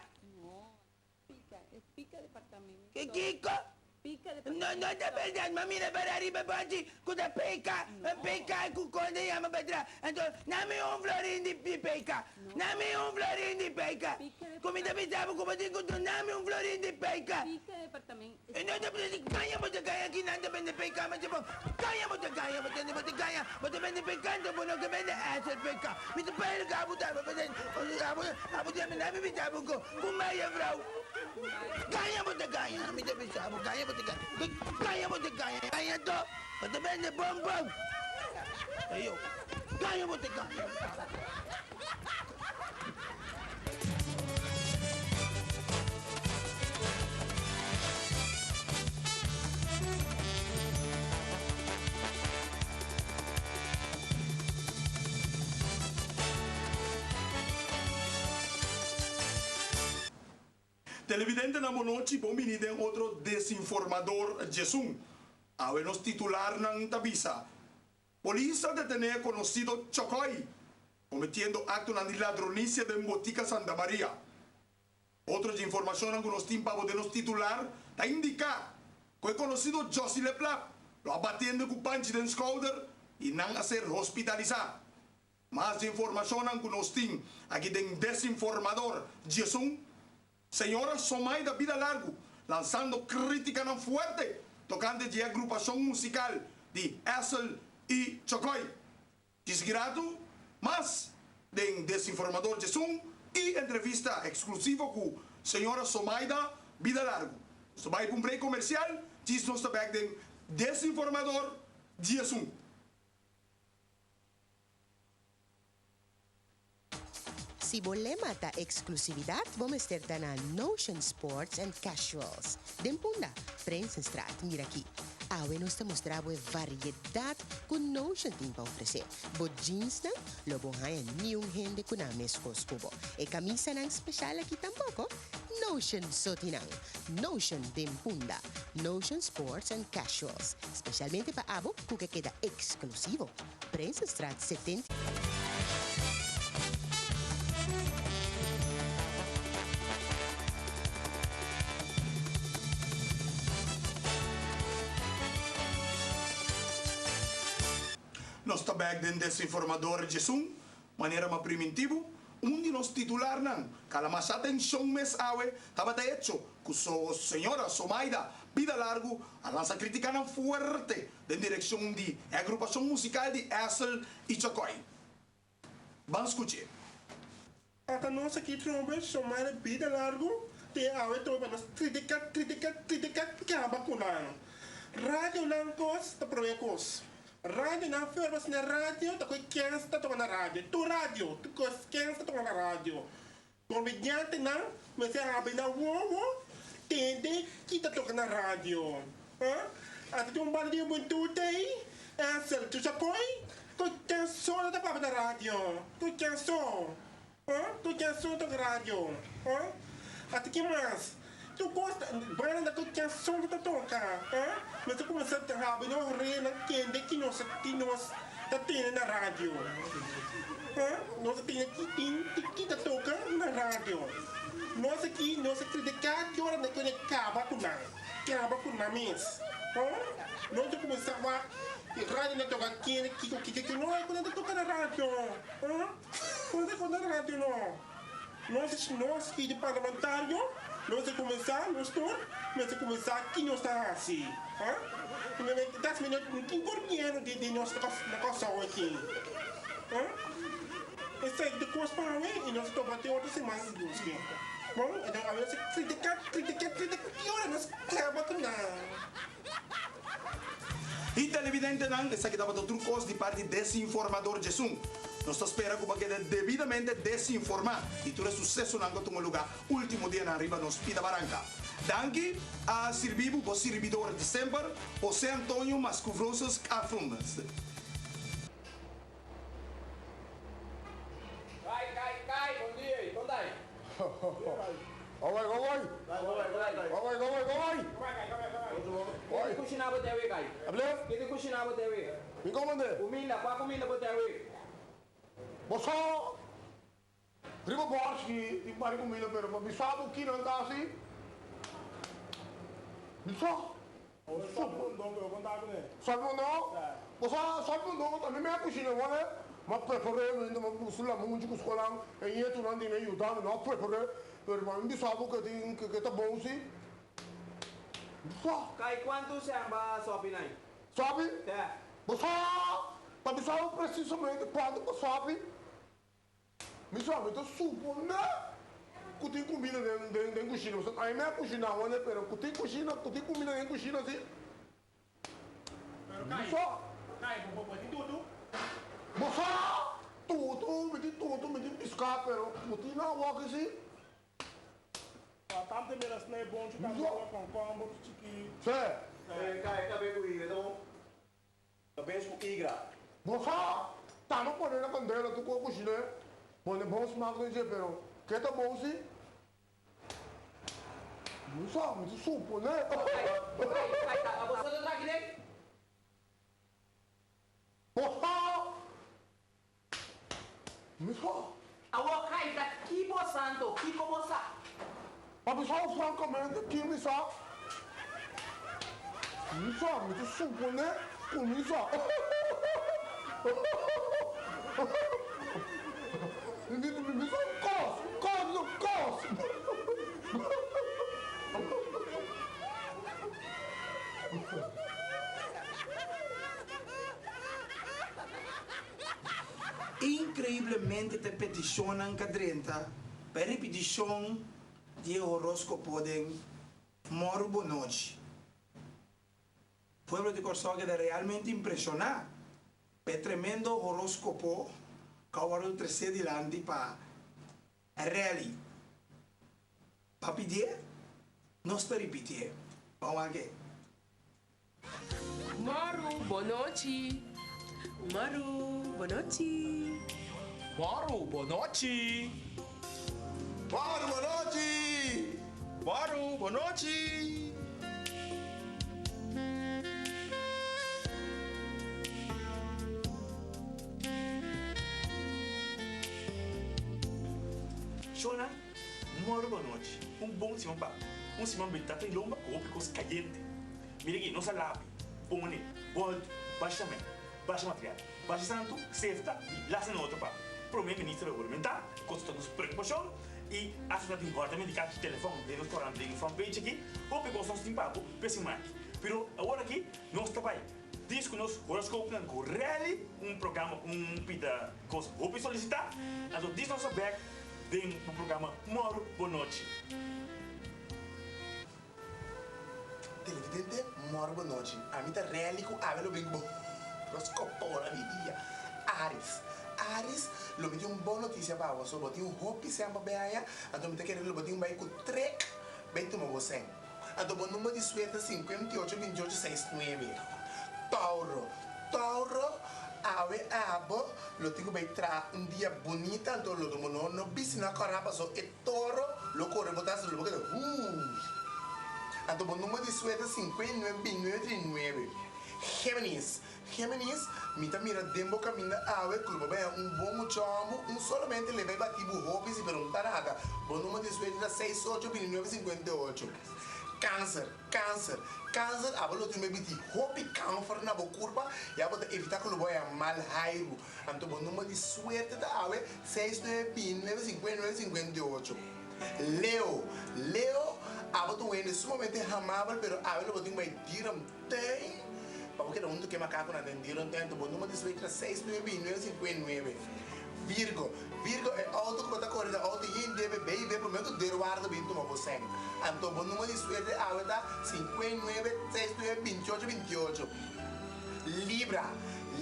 [SPEAKER 10] Pica, e pica departamento.
[SPEAKER 4] Ke kiko?
[SPEAKER 10] Pica
[SPEAKER 4] No,
[SPEAKER 10] departamento.
[SPEAKER 4] no ta berdad. Ma mira para ariba bochi ku ta peka. Peka ku konde yama pa tra. Anto, na mi un florin di di peka. Na mi un florin di peka. Ku mi ta bisa bo ku bo tin ku duna mi un florin di peka.
[SPEAKER 10] Pica departamento.
[SPEAKER 4] E no ta bisa gaña bo ta gaña aki nan ta bende peka ma bo gaña bo ta gaña bo tende bo ta gaña bo ta bende peka anto bo no ke bende esel peka mi ta pele ka bo ta bo abo abo ta mi na mi bisa bo ko ku meya vrou gaña bo ta gaña mi ta bisa bo gaña bo ta gaña gaña bo ta gaña gaña to bo ta bende bom bom eyo gaña bo ta gaña.
[SPEAKER 1] Televidentenan bo nochi, bon bini den otro Desinformador Djesun. Awe nos titularnan ta bisa, Polis a detené e konosido Chokoy, kometiendo aktonan di ladronisia den Botica Santa Maria. Otro dje informashonnan ku nos tin pa bo den nos titular ta indiká ku e konosido Jossy Leplap lo a batiendo ku panchi den skouder i nan a ser hospitalisá. Mas dje informashonnan ku nos tin aki den Desinformador djesun. Señora Somaida Bida Largu lansando criticanan fuerte tocante dje agrupacion musical di Essel y Chocoy. Disgratu mas den Desinformador djesun y entrevista exclusivo cu señora Somaida Bida Largu. Nos ta bay pa un break comercial, djis nos ta bek den Desinformador djesun.
[SPEAKER 6] Si bo lema ta exclusividad, bo mester ta na Notion Sports and Casuals, den Punda, Prinsenstraat. Mira aki, awe nos ta mustra bo e variedad cu Notion tin pa ofrece. Bo jeansnan lo bo haña niun hende cu nan mescos cu bo. E camisanan special aki tampoco. Notion so tin nan. Notion den Punda. Notion Sports and Casuals, specialmente pa abo cu ke keda exclusivo. Prinsenstraat 70.
[SPEAKER 1] Nos ta bek den Desinformador djesun, manera m'a priminti bo, un di nos titularnan kala masha atencion mes awe tabata hecho cu so señora Somaida Bida Largu a lansa criticanan fuerte Den direkshon di e agrupashon musikal di Essel i Chakoy. Ban skuch'é.
[SPEAKER 11] Ata nos aki trobe somar bida largu te awe trobe nos critica critica critica caba cu nan. Radio nan cos ta prome cos. Radio nan fervas na radio ta coy kens ta toca na radio. Tur radio tur cos kens ta toca na radio. Comediantenan mester habri nan wowo tende ki ta toca na radio. Ata tin un banda di hubentud ei, Ansel Chuchacoy, cu ken so ta papia na radio, cu ken so, cu ken so toca radio. Ata ki mas? Tur cos ta banda cu ken so ta toca. Mester cuminsa habri nos orenan tende ki nos ki nos ta tende na radio. Nos ta tende ki tin ki ta toca na radio. Nos aki nos ta critica ki ora nan kere caba cu nan, caba cu nan mes. Nos ta cuminsa wak radio na toca kende kiko kiko kiko no nan ta toca na radio. Nan ta toca na radio no. Nos nos ki di parlamentario nos a kuminsá nos tur mester kuminsá ki nos ta hasi ha tas mi no tin gobièrnu di di nos na Kòrsou aki ha esei ta kos pa awe i nos topa te otro siman si Dios ke bon enton awe nos a kritiká kritiká kritiká ki ora nos kaba ku nan.
[SPEAKER 1] Y televidentenan, esaki tabata tur cos di parti Desinformador Djesun. Nos ta spera cu bo a keda debidamente desinforma di tur e sucesonan cu a tuma luga ultimo dianan riba nos pida baranca. Danki a sirbi bo, bo sirbidor di semper, José Antonio Mascuvrosos Cafrumes.
[SPEAKER 7] Kai, kai, kai, bon dia i kon dai?
[SPEAKER 5] Go bai, go bai. Go bai, go bai, go bai. Oi.
[SPEAKER 7] kushiná bo te awe, Kai?
[SPEAKER 5] Ablef?
[SPEAKER 7] Ke ta kushiná bo te awe?
[SPEAKER 5] Mi komandé.
[SPEAKER 7] Kuminda, kua kuminda bo te awe?
[SPEAKER 5] Bo sa riba bòrshi tin par di kuminda pero pa bisa bo kinan ta hasi, mi sa.
[SPEAKER 11] Sòpi mondongo, yo konta kuné.
[SPEAKER 5] Sòpi mondongo? Bo sa sòpi mondongo tambe mi a kushina wòle, m'a prepar'é, mi ta buska lamunchi ku skolan, e ñetunan di mi a yuda mi, no a prepar'é, pero pa mi bisa bo ke tin ke ta bon si. Mi sa.
[SPEAKER 7] Kai kuantu sèn ba sòpi nai?
[SPEAKER 5] Sòpi?
[SPEAKER 7] Sè.
[SPEAKER 5] Bo sa pa bisa bo presisamente kuantu pa sòpi? Mi sa, mi ta suponé ku tin kumida den den den kushina. Pasobra ai mi a kushiná wòne, pero ku tin kushina, ku tin kumida den kushina si.
[SPEAKER 2] Pero
[SPEAKER 5] Mi
[SPEAKER 2] kai,
[SPEAKER 5] sa.
[SPEAKER 2] kai, bo bo tin tutu?
[SPEAKER 5] Bo sa, tutu, mi tin tutu, mi tin piská, pero ku tin awoki si.
[SPEAKER 11] Pa tante mira snei bonchi
[SPEAKER 5] Mi
[SPEAKER 11] tambe
[SPEAKER 5] sa.
[SPEAKER 11] ora kònkòmber chikí.
[SPEAKER 5] Sè.
[SPEAKER 12] Kai, kabe ku igra ta bon. Ta bes ku igra.
[SPEAKER 5] Bo sa, ta no pone na kandela tur ku a kushiné, pone bon smak den dje, pero ke ta bon si? Mi sa, mi ta suponé.
[SPEAKER 7] Kai, ta boso ta traki den?
[SPEAKER 5] Bo sa, mi sa.
[SPEAKER 7] Awor kai, ta ki bo sa anto? Kiko bo sa?
[SPEAKER 5] Pa bisa bo frankamente ki mi sa, mi sa, mi ta suponé ku mi sa. Mi sa un kos, un kos, un kos.
[SPEAKER 1] Increiblemente ta e peticionnan ka drenta pa e ripiticion di e horoscopo den Mòru Bonochi. Pueblo di Kòrsou a keda realmente impresioná pa e tremendo horoscopo ku a wòrdu tresé dilanti pa Rally. Pa pidié, nos ta ripitié. Ban wak e.
[SPEAKER 13] Mòru, bonochi. Mòru, bonochi.
[SPEAKER 14] Mòru, bonochi.
[SPEAKER 3] Mòru, bonochi.
[SPEAKER 2] Mòru, bonochi. Shona, mòru bonochi. Un bon siman pa un siman bentá ta lomba ku hopi kos kayente. Mira aki, nos a lapi, pone, bòltu, basha mèn, basha material, basha santu, sefta i lasa na otro parti. Prome Minister a huramentá, kos ta nos preokupashon i asta ta tin hòrta di kachi telefòn den nos korant den front page aki, hopi kos nos tin pa bo p'e siman aki. Pero awor aki nos ta bai dis ku nos horoskoopnan ku rèli un programa un pida kos hopi solisitá, anto dis nos a bèk den bo programa Mòru Bonochi.
[SPEAKER 1] Televidente, mòru bo nochi. Ami ta rèli ku awe lo bin ku bo horoskoponan di dia. Aris, Aris, lo mi tin un bon notisia pa bo. So bo tin un hopi sèn pa bay aña, anto mi ta kere lo bo tin un bay ku trek bay tuma bo sèn. Anto bo number di suerte 58 28 6 nuebe. Tauro, Tauro, awe abo lo tin ku bay traha un dia bunita, anto lo bo no no bisti na kòrá paso e Toro lo kore bo tas lo bo keda huuii. Anto bo number di suerte 59 29 39. Géminis, Géminis, mi ta mira den bo kaminda awe ku lo bo baña un bon mucha homber, un solamente le bai bati bo hopi si pero un ta nada. Bo number di suerte ta 6 8 29 58. Cáncer, Cáncer, Cáncer, abo lo tin bai biti hopi camfer na bo kurpa ya bo ta evita ku lo bo haña mal hairu. Anto bo number di suerte ta awe seis nuebe bin nuebe sinkuenta nuebe sinkuenta i ocho. Leo, Leo, abo ta un hende sumamente hamabel pero awe lo bo tin bai dierentuin pa bo keda hunto ku e makakunan den dierentuin. Anto bo number di suerte ta seis nuebe bin nuebe sinkuenta i nuebe. Virgo, Virgo, e auto ku bo ta kore ta auto yen debe bay be prome ku deurwaarder bin tuma bo sèn. Anto bo number di suerte awe ta sinkuenta i nuebe seis nuebe bintiocho bintiocho. Libra,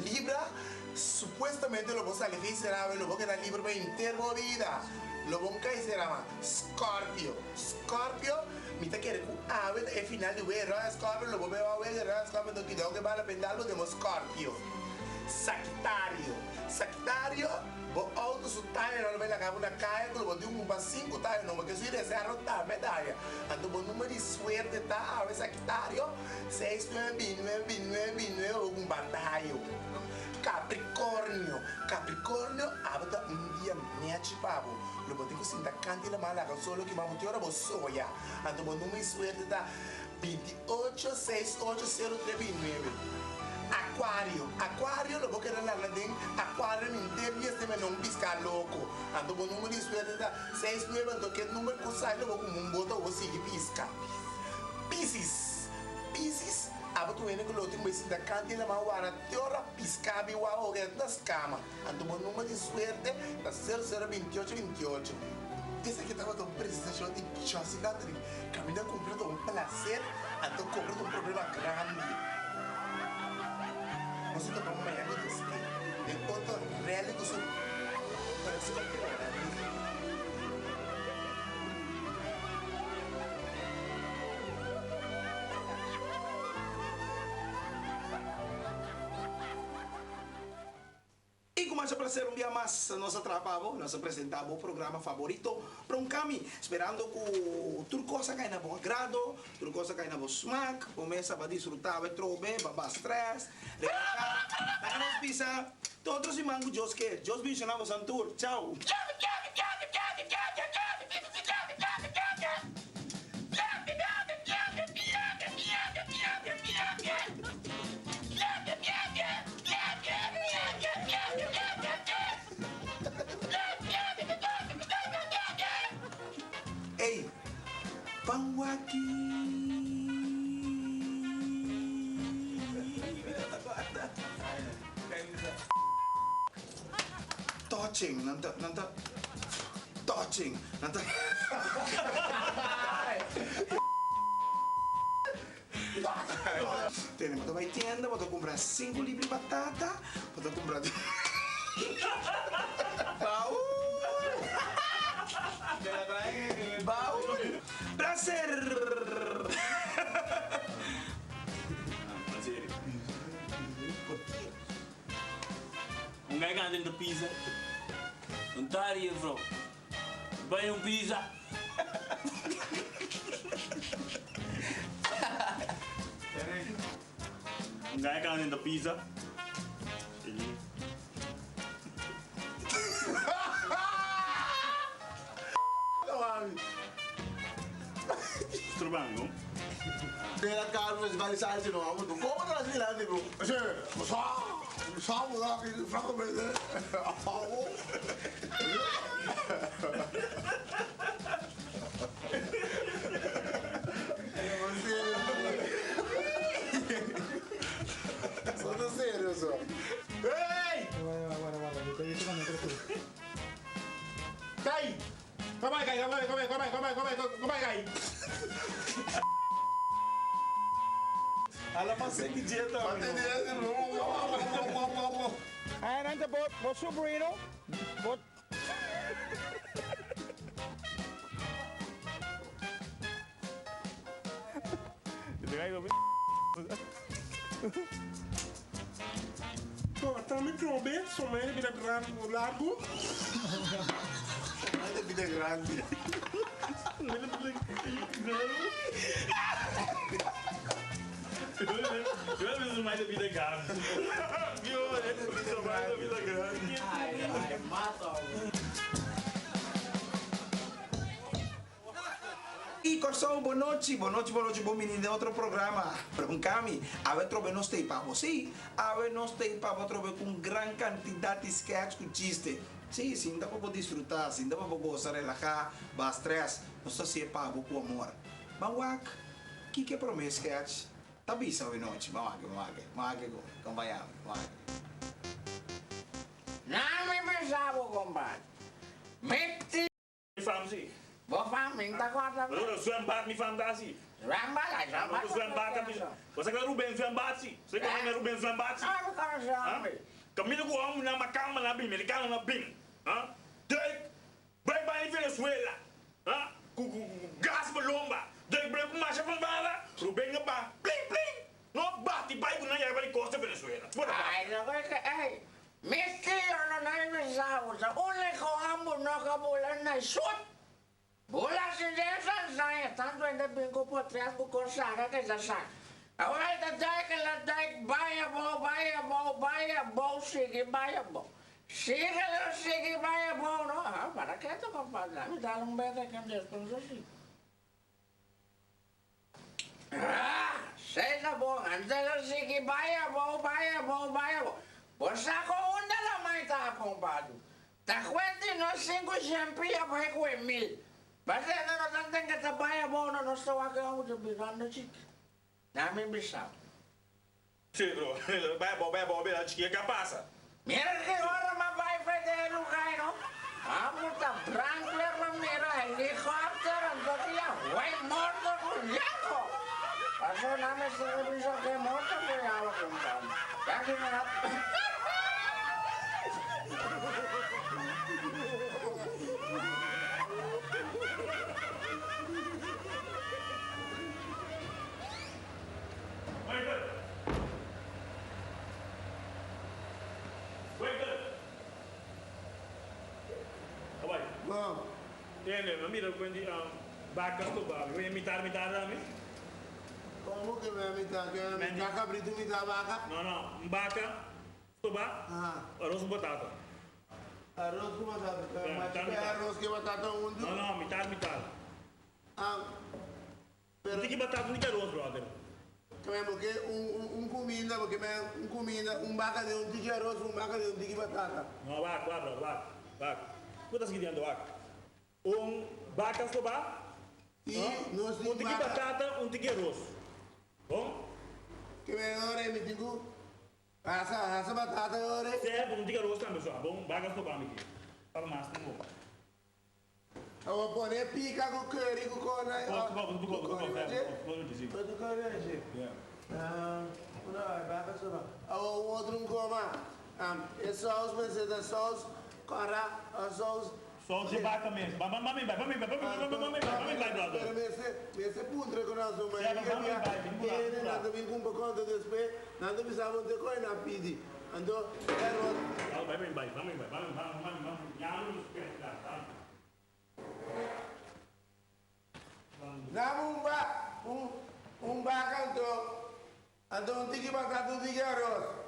[SPEAKER 1] Libra, supuestamente lo bo sali fin será awe, lo bo keda liber pa henter bo bida. Lo bo kai será ma. Scorpio, Scorpio, mi ta kere ku awe ta e final di wega Royal Scorpio, lo bo beba wega Royal Scorpio, enton kidao ke bala pendal bo den bo Scorpio.
[SPEAKER 3] Sagitario, Sagitario, bo auto su tayo lo bai laga bo na kaya ku lo bo tin un kumpa sinku tayo nobo ke su reserva tambe daya. Anto bo number di suerte ta awe Sagitario, seis nuebe bin nuebe bin nuebe bin nuebe bo kumpa tayo. Capricornio, Capricornio, abo ta un dia nechi pa bo. Lo bo tin ku sinta kanti laman laga solo kima bo tin ora bo soya. Anto bo number di suerte ta 28 6 8 0 3 29. Aquario, Aquario lo bo keda landa den aquario henter dies den meno un piská loko. Anto bo number di suerte ta 6 9 anto ke number ku sai lo bo kumu un boto bo sigui piska. Piscis, Piscis, abo ta un hende ku lo tin ku bai sinta kanti laman wara te ora piská bin wak oke ta skama. Anto bo number di suerte ta sero sero bintiocho bintiocho. Esaki tabata un presentashon di Jossy Landry. Kaminda kumpra ta un plaser, anto kobra ta un problema grandi. Nos ta topa mañana ku Dios ke den otro rally ku su
[SPEAKER 1] Y cu masha placer un bia mas nos a traha pa bo, nos a presenta bo programa favorito Pronkami, sperando cu tur cos a cay na bo agrado, tur cos a cay na bo smaak, bo mes a ba disfruta bo e trobe, ba ba stress, relaxa, laga nos bisa te otro siman cu Dios ke, Dios bendiciona bosan tur, chao. Ey, ban wak-i. Touching, nan ta, nan ta, touching, nan ta. Tene, bo ta bai tienda, bo ta kumpra sinku libri batata, bo ta kumpra Baul! Baul! Placer!
[SPEAKER 8] Un gai gana dentro pizza. Un tari juffrouw. Bai un pizza. Un gai gana dentro pizza. Strobango.
[SPEAKER 3] Pera Carlos vale salsi no amo tu. Como te las mirando, bro?
[SPEAKER 5] Ese, sa, sa, sa, francamente.
[SPEAKER 3] Sono serio, so.
[SPEAKER 2] Hey! Kai! Come on, Kai, come on, come on, come on, come on, come on, come on, Kai.
[SPEAKER 1] Ala pa seki dieta.
[SPEAKER 9] Ay, bo, bo sobrino, bo
[SPEAKER 11] Bom, também trombe, somente vida grande, largo.
[SPEAKER 3] Somente vida grande.
[SPEAKER 8] Eu preciso mais da vida grande. Viu? Eu preciso mais da vida grande.
[SPEAKER 7] Ai, ai, mata.
[SPEAKER 1] Y Corsou, bon nochi, bon nochi, bon nochi, bon bini den otro programa. Preguntami, awe trobe nos t'ei pa bo? Sí, awe nos t'ei pa bo trobe cu un gran cantidad di sketch cu chiste. Sí, sinta pa bo disfruta, sinta pa bo goza, relaha, baha stress. Nos ta haci'e pa bo cu amor. Ban wak kiko e prome sketch ta bisa awe nochi. Ban wak, ban wak, ban wak cu mi, compañami, ban wak.
[SPEAKER 4] Na mi bisa bo, compadre. Mi ti.
[SPEAKER 2] Mi fam si.
[SPEAKER 4] Bo fam mi ta corda
[SPEAKER 2] be. Ora zwembad mi fam ta si.
[SPEAKER 4] Zwembad ay zwembad.
[SPEAKER 2] Ora zwembad ta bisa. Bo sa kla Ruben zwembad si. Sa kla mi Ruben zwembad si.
[SPEAKER 4] Ah mi conoce hombre.
[SPEAKER 2] Camino cu hombre na makamba na bin, americano na bin. Ha? Duik bai bai Venezuela. Ha? Cu cu gas bo lomba. Duik bai cu masha van bala. Ruben a ba pling pling. No bati. Parti bai ku nan yega di kosta Venezuela. Bo ta
[SPEAKER 4] Ay, no ke ey. Mi tio no na bisa usa unico ambu no ka bula na shut. Bula si den sansaña tanto hende bin ku potret ku kon saka ke ta saka. Awor el ta dijk el a dijk bai abou bai abou bai abou sigui bai abou. Sigui lo sigui bai abou no ah para keto compadre ami dal un bete ken despues lo sigui. Ah sey ta bon antes lo sigui bai abou bai abou bai abou. Bo sa kon unda la mai ta compadre. Ta cuenti nos sinku shempia bai cu e mil. Pasobra no nos a ten ke ta bai abou no nos ta wak e auto birando chiki. Na mi bisao.
[SPEAKER 2] Sí bro, bai abou bai abou bira chiki ke a pasa?
[SPEAKER 4] Mira ki ora m'a bai fe den e lugar no. Amo ta brandweer m'a mira helicopter anto ki a hui morto cu yango. Pasobra nan mester a bisa ke morto cu yawa compadre. Ya ki nan a.
[SPEAKER 2] Waiter! Waiter! Abai.
[SPEAKER 3] Bom.
[SPEAKER 2] Tende, mi a mira ku di baka stobá. Mi mitar mitar tambe.
[SPEAKER 3] Komo ke mi a mitar? Ke mi a mitar kabritu mitar baka?
[SPEAKER 2] No, no. Un baka. Stobá, aros ku batata.
[SPEAKER 3] Aros ku batata. Pero mas ke aros ke batata huntu?
[SPEAKER 2] No, no, mitar mitar.
[SPEAKER 3] Ah, pero.
[SPEAKER 2] Un tiki batata, un tiki aros, brother.
[SPEAKER 3] Kme bo ke un un un kuminda, bo ke me un kuminda, un baka den un tiki aros, un baka den un tiki batata.
[SPEAKER 2] No, wak, wak, brother, wak, wak. Ku ta sigui dianto, wak. Un baka stobá,
[SPEAKER 3] no?
[SPEAKER 2] Un tiki batata, un tiki aros. Bon?
[SPEAKER 3] Kme ora mi tin ku Hasa, hasa batata ore.
[SPEAKER 2] Sè, bo no diga ros tambe so. Bon, baga stoba mi ki. Papa mas tin bo.
[SPEAKER 3] Awor pone pika ku curry ku kona.
[SPEAKER 2] Bo, bo, bo, bo, bo, bo, bo,
[SPEAKER 3] Bo curry ashi. Ah, una bai baga stoba. Awor un otro un koma. E saus mester ta saus kora o saus.
[SPEAKER 2] Saus di baka mes. Ba, ba, ba mi bai, ba mi bai, ba mi bai, ba mi bai, ba mi bai, brother.
[SPEAKER 3] Pero mester, mester puntra ku nan so
[SPEAKER 2] Ja, ba mi bai, bin pura,
[SPEAKER 3] Hende
[SPEAKER 2] pura.
[SPEAKER 3] nan ta bin kumpra konta despues, nan ta bisa bo te koe nan pidi. Anto, e rot.
[SPEAKER 2] Ba, ba mi bai, ba mi bai, ba mi, ba mi, ba mi, ba mi. Ya mi respect, ya, ba mi.
[SPEAKER 3] Dame un ba, un, un baka anto, anto un tiki batata, un tiki aros.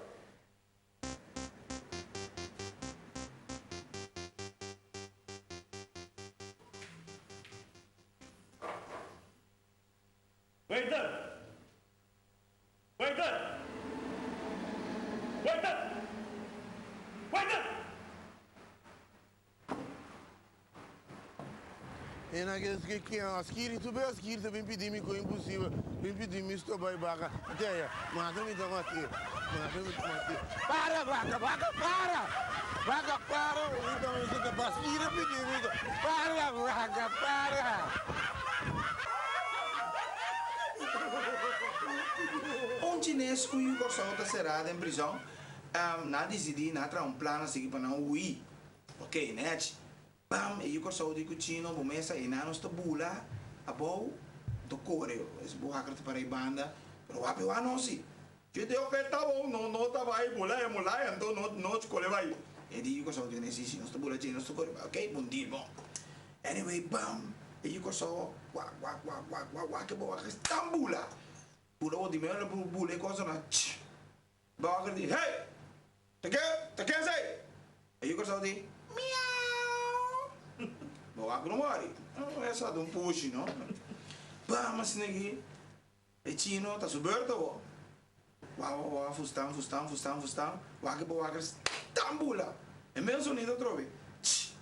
[SPEAKER 2] Waiter! Waiter! Waiter! Waiter!
[SPEAKER 3] E na kes ke ke a skiri tu be a skiri ta bin pidi mi ko imposibel bin pidi mi stoba e baka teya mata mi ta mate mata mi ta mate para baka baka para baka para mi ta mi ta pa skiri pidi mi ta para baka para.
[SPEAKER 1] Un chines ku yu Kòrsou ta será den prizòn, nan a disidí na traha un plan a sigui pa nan hui. Ok, nèchi. Bam! E yu Kòrsou di ku chino bo mesa e nanos ta bula abou to kore es bo haker ta para e banda pero wapi wak no si Yo di ok ta bon no no ta bai bula e mulai anto no no kore bai E di yu Kòrsou di si si nos ta bula dje nos ta kore bai ok bon deal bon Anyway bam! E yu Kòrsou wak wak wak wak wak wak e bo wak stan bula bula bo di meo la bula e kosanan tch. Baker di, Hey! Ta ke? Ta ken esei? E yu Kòrsou di, Miau! Bo wak no wòri. Esa ta un pushi, no? Bam! Asina aki, e chino ta su beurt awor. Wak, wak, wak, fustan, fustan, fustan, fustan. Wak e bo waker stan bula. E mes sonido atrobe. Tsh!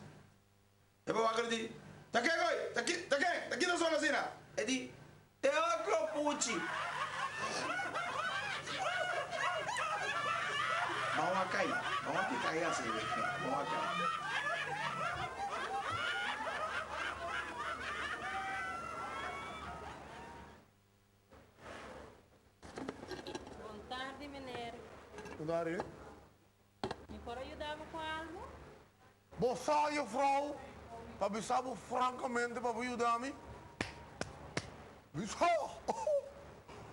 [SPEAKER 1] E bo waker di, Ta ken oy? Ta ki, ta ken? Ta ki ta sona asina? E di, Te otro puchi. Ban wak kai, ban wak pika ai así, ban wak kai.
[SPEAKER 10] Bon tardi, meneer.
[SPEAKER 3] Bon tardi.
[SPEAKER 10] Mi por a yuda bo ku algu?
[SPEAKER 5] Bo sa, juffrouw, pa bisa bo francamente pa bo yuda mi? Bisa!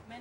[SPEAKER 10] Meneer.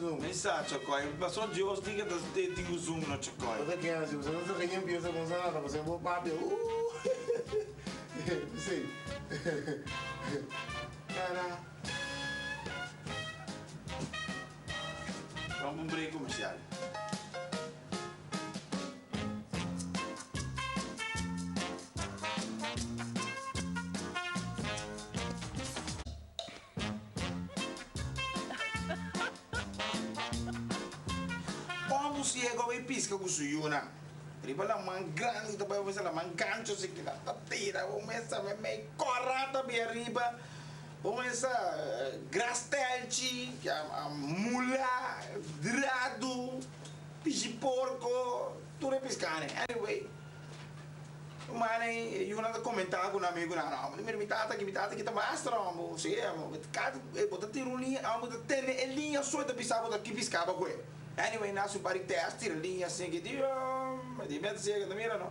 [SPEAKER 3] zoom?
[SPEAKER 1] Mi sa, Chakòi. Paso Dios di ke ta tin ku zoom no, Chakòi.
[SPEAKER 3] Bo ta kende si bo no sa ken empiesa kon sa nada, pasobra bo papia, uh! Sí. Tara.
[SPEAKER 1] Vamos un break comercial. Omo ciego a bay pisca cu su yunan. Riba laman grandi ta bay mesa laman gancho si kila ta tira bo mesa me mei cora ta bay ariba bo mesa grastelchi mula dradu pishi porco tur e piscane anyway. Mane e yunan ta komentá ku nan amigunan, No, mira mi tata aki, mi tata aki ta master amo. Sí, amo. Kada e bo ta tira un liña, amo ta tene e liña so e ta bisa bo ta ki piská bo kue. Anyway, nan su pari tèst tira liña asin ki di, oh, di mester siega ta mira no.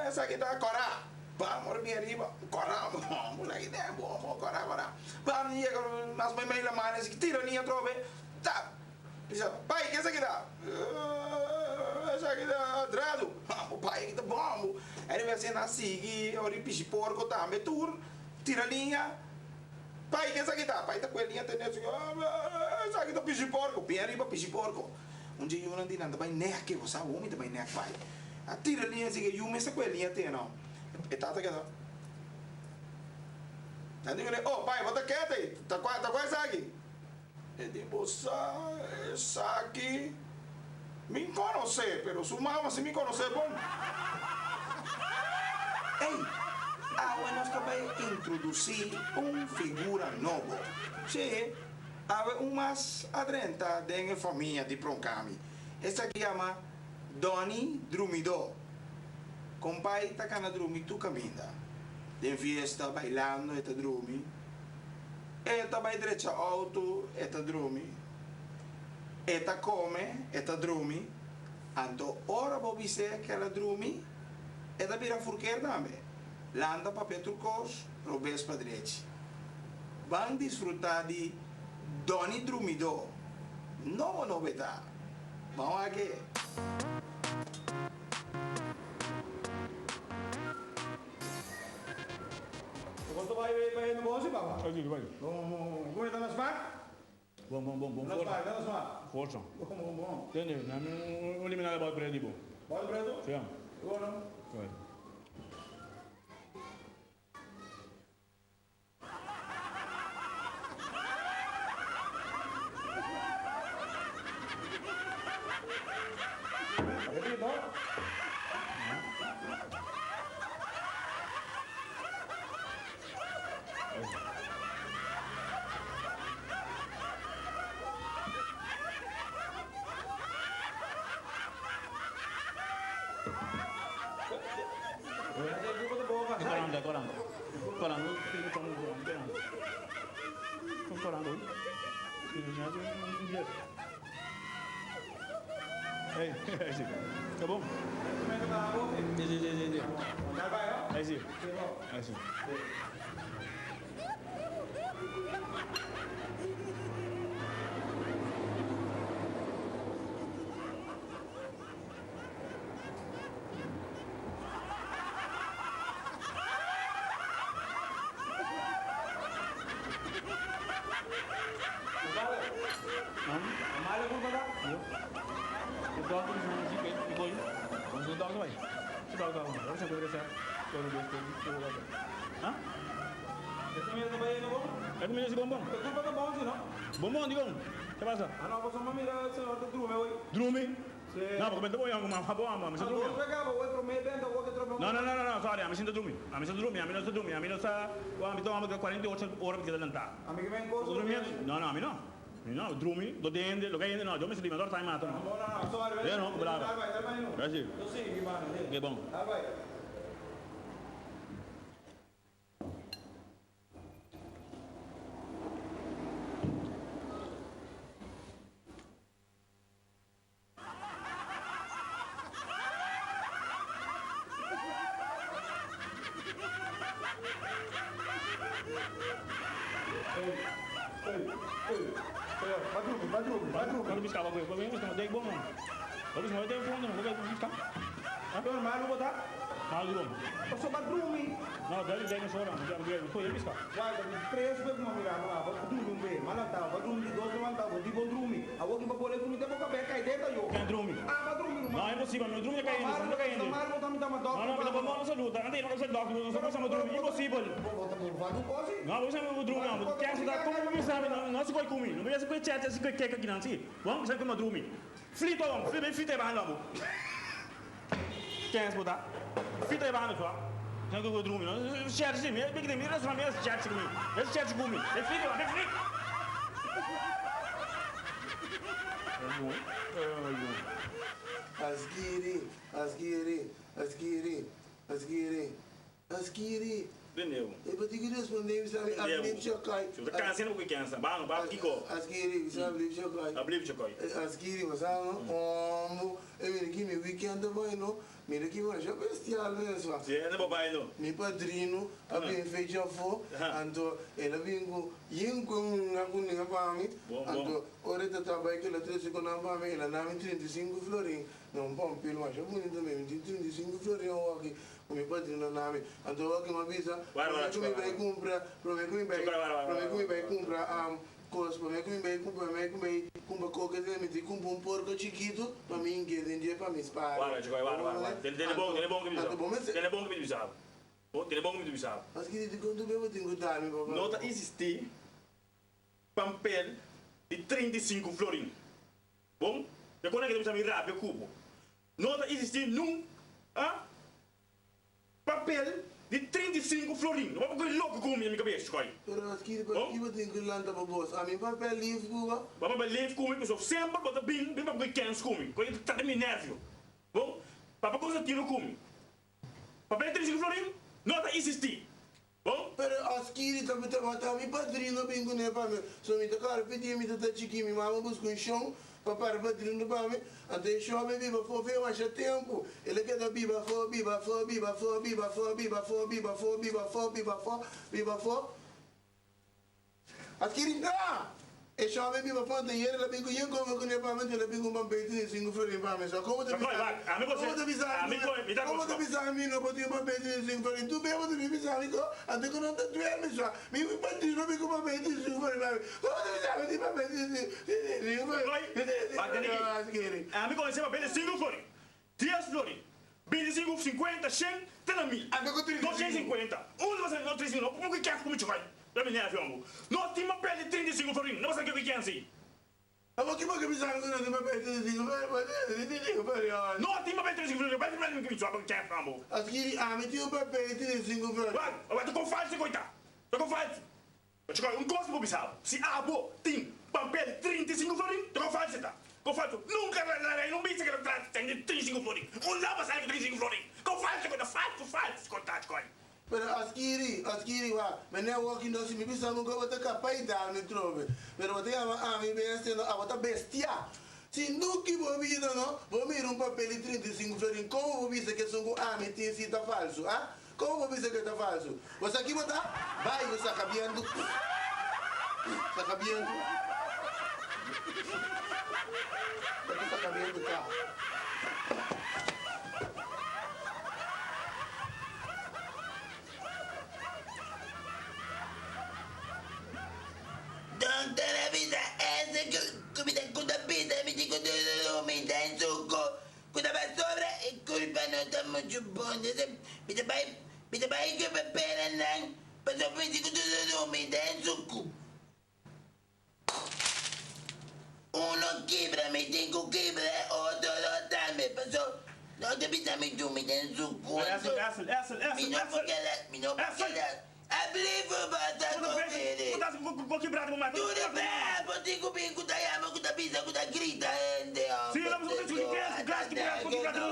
[SPEAKER 1] Esaki ta kòrá. Bam, ora bin ariba, kòrá, amo, esaki ta bon, amo, kòrá, kòrá. Bam, yega mas meimei laman esaki tira liña atrobe, tap. Bisa, Pai, ke esaki ta? Esaki ta dradu. Bo pai, aki ta bon. Anyway, asina nan sigui, ora di pishi porko tambe, tur tira liña. Pai, ke esaki ta? Pai ta kue liña tene asina, Esaki ta pishi porko. Bin ariba pishi porko. Un dje yunan di nan ta bai nèk, bo sa homi ta bai nèk pai. A tira liña asina, e yu mes ta kue liña tene. E tata keda. Nan di kuné, Oh, pai, bo ta kete ei? Ta kua esaki? E di bo sa esaki mi konosé, pero su mama si mi konosé bon. Ey, awe nos ta bay introdusí un figura nobo. Sí, awe un mas a drenta den e famia di Pronkami. Esaki yama Donny Drumidó. Kompay ta kana drumi tur kaminda. Den fiesta, bailando e ta drumi. E ta bai drecha auto, e ta drumi. E ta come, e ta drumi. Anto ora bo bis'é ke el a drumi, e ta bira furker tambe. Lanta papia tur kos, robes pa drechi. Ban disfruta di Donny Drumidó. Nobo nobedad. Ban wak e.
[SPEAKER 2] Bo ta bai bai hende bon si papa? Bai bai. Bon bon bon. Como ta na smaak? Bon bon bon bon. Na smaak, na smaak. Forsa. Bon bon bon. Tende, na mi un limonada bouw preto di bo. Bouw preto? Ja. Bon no. Bai. Drumi? No, porque mi ta bon yongu, ma bo amo, ami sa drumi. No, no, no, no, no, sorry, ami sin ta drumi. Ami sa drumi, ami no sa drumi, ami no sa, ami ta homber 48 ora mi keda lantá. No, no, ami no. Mi no, drumi, do dende, loke hende no, yo mester di, mi a dor time mata no. E no, brava. Gracias. Ke bon. Dale, dale, sora, ya, ya, ya, pisca.
[SPEAKER 12] Guarda, mi tres be kuma mira mo aba drumi un be, malanta, ba drumi di dos levanta, bo di bon drumi. Awo ki ba bole drumi te boca be kai dentro yo.
[SPEAKER 2] Ken drumi?
[SPEAKER 12] Ah, ba drumi
[SPEAKER 2] No, è impossibile, non drumi cai dentro, non cai dentro. No, no, mi dopo non saluta, anche non sono doctor, non so cosa drumi, impossibile. No, voi siamo drumi, no, che da come mi sabe, non si può come, non mi si può chat, si può che che non si. Buon, sai come drumi. Flito, flito, flito e vanno. Che è sputa? Flito e vanno qua. Sai come drumi, no? Chat sì, mi mi mi resta mi chat sì, mi chat come. E flito, e flito.
[SPEAKER 3] Asgiri, Asgiri, Asgiri, Asgiri, Asgiri.
[SPEAKER 2] Entendeu?
[SPEAKER 3] Eu vou ter que responder, sabe?
[SPEAKER 2] Entendeu?
[SPEAKER 3] Ablief Chokai.
[SPEAKER 2] Se você cansa, não cansa. Bano, bano, Kiko.
[SPEAKER 3] Asgiri, sabe, Ablief Chokai.
[SPEAKER 2] Ablief Chokai.
[SPEAKER 3] Asgiri, mas sabe, como? Eu vim aqui, meu weekend vai, não? Mira que vai, já bestial mesmo.
[SPEAKER 2] Sim, é papai, não.
[SPEAKER 3] Mi padrino, a bem feito já foi, anto, ela vem com, yin com um aguninha para mim, anto, ora tá trabalho que ela trouxe com a para mim, ela dá-me 35 florin, não bom pelo mas é bonito mesmo, tem 35 florin eu aqui, com meu padrino na mim, anto, eu aqui uma visa, prometo que me vai comprar, prometo que me vai, prometo que me vai comprar, coisa, prometo que me vai comprar, prometo que me vai comprar qualquer coisa, me compra um porco chiquito, para mim, que tem para mim, para.
[SPEAKER 2] Guarda, Chokai, guarda, guarda. Tiene bom, tiene bom que me bisava. Tiene bom que me bisava. Tiene bom que me bisava.
[SPEAKER 3] Mas que te conto bem, eu tenho que dar, meu papai.
[SPEAKER 2] Nota existir papel de 35 florin. Bom? Eu quando é que eu me rápido cubo. Nota existir num ah, papel de 35 florin. Não vou louco com minha cabeça, escolhe.
[SPEAKER 3] Pero aqui, aqui eu tenho que lançar para você. A mim papel livre, Cuba.
[SPEAKER 2] Papel livre comigo, eu sempre bota bem, bem para que quer comigo. Quando tá me nervio. Bom? Papel Constantino comigo. Papel de 35 florin, nota existir. Bom?
[SPEAKER 3] Pero askiri também tá tá mi padrino bem com ne pa me. So mi tá cara pedi mi tá chiqui mi mama busca um chão pa para padrino pa me. Até chão me viva fo fe mas tempo. Ele quer da biba fo biba fo biba fo biba fo biba fo biba fo biba fo biba fo biba fo. Askiri na. E chão me biba fo de ele bem com yen com ne pa me ele bem com pa 35 florin pa me. So como te Como te bisa? Como te bisa mi no pode pa 25 florin. Tu bebo te bisa mi ko. Até que não te duerme só. Mi padrino mi com pa 25 florin. Como te bisa mi pa 25 florin.
[SPEAKER 2] Amigo, esse papel é 5 florin. 10 florin. 25, 50, 100, 30 mil. 250. Um você não 35, não. Como que quer comigo, vai? Eu me nervo, amo. Não tem papel de 35 florin. Não você que quer assim.
[SPEAKER 3] Mas que que bisa não tem papel de 35 florin.
[SPEAKER 2] Não tem papel de 35 florin. Vai para mim que me joga quer, amo.
[SPEAKER 3] Aqui, a mim tem um papel de 35 florin.
[SPEAKER 2] Vai, vai, tô com falso, coitado. Tô com falso. Um gosto pro bisau. Se abo tem papel de 35 florin, tô com falso, tá? Com falso. Nunca não bisa que tem 35 florin. Um lá passar 35 florin. Com falso, coitado, falso, falso, coitado, coitado.
[SPEAKER 3] Pero askiri, askiri wa, mene walking dosi mi bisa mo go ta kapai da mi trove. Pero bote ama a mi bestia no, a bota bestia. Si nunca vou vida no, vou mirar um papel de 35 florin, como vou bisa que são com a mi tem cita falso, ah? Como vou bisa que tá falso? Você aqui botar? Vai, você cabiando. Tá cabiando. Tá cabiando carro.
[SPEAKER 4] Doctor bisa ese que mi kuda pita mi dico mi dan suco kuda va sobra e culpa no está mucho bonde mi te vai mi te vai que me pera nan paso mi dico mi dan suco uno quiebra mi tengo quiebra otro no dame pasó no te pita mi tu mi dan suco mi no porque mi no porque Ablivo bata comere. Tudo bem, contigo bem, com da com da pizza, com da grita, ende.
[SPEAKER 2] Sim, lá você tem que glass que com que não.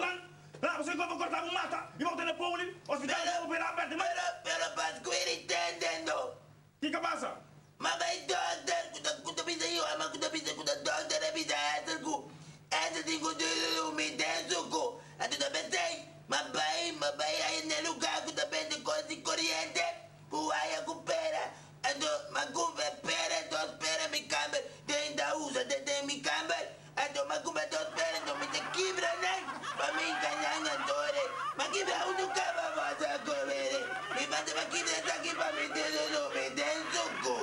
[SPEAKER 2] Lá você vai cortar um mata e volta na poli, hospital operar perto, mas
[SPEAKER 4] pero Pasquale entendendo.
[SPEAKER 2] Que que passa?
[SPEAKER 4] Ma vai doctor, com da pizza io, ma com da pizza com da doctor, a pizza essa com. Essa tem com tudo me denso com. A tudo bem, ma vai, ma vai aí no lugar com da bem de coisa corrente. Kuaya kupera, ando magumbe pera, dos pera mi camber, den da usa de den mi camber, ando magumbe dos pera, ando mi te kibra nan, pa mi kananga dore, ma kibra unu kaba vasa comere, mi bate pa kita esaki pa mi dedo drumi den suku.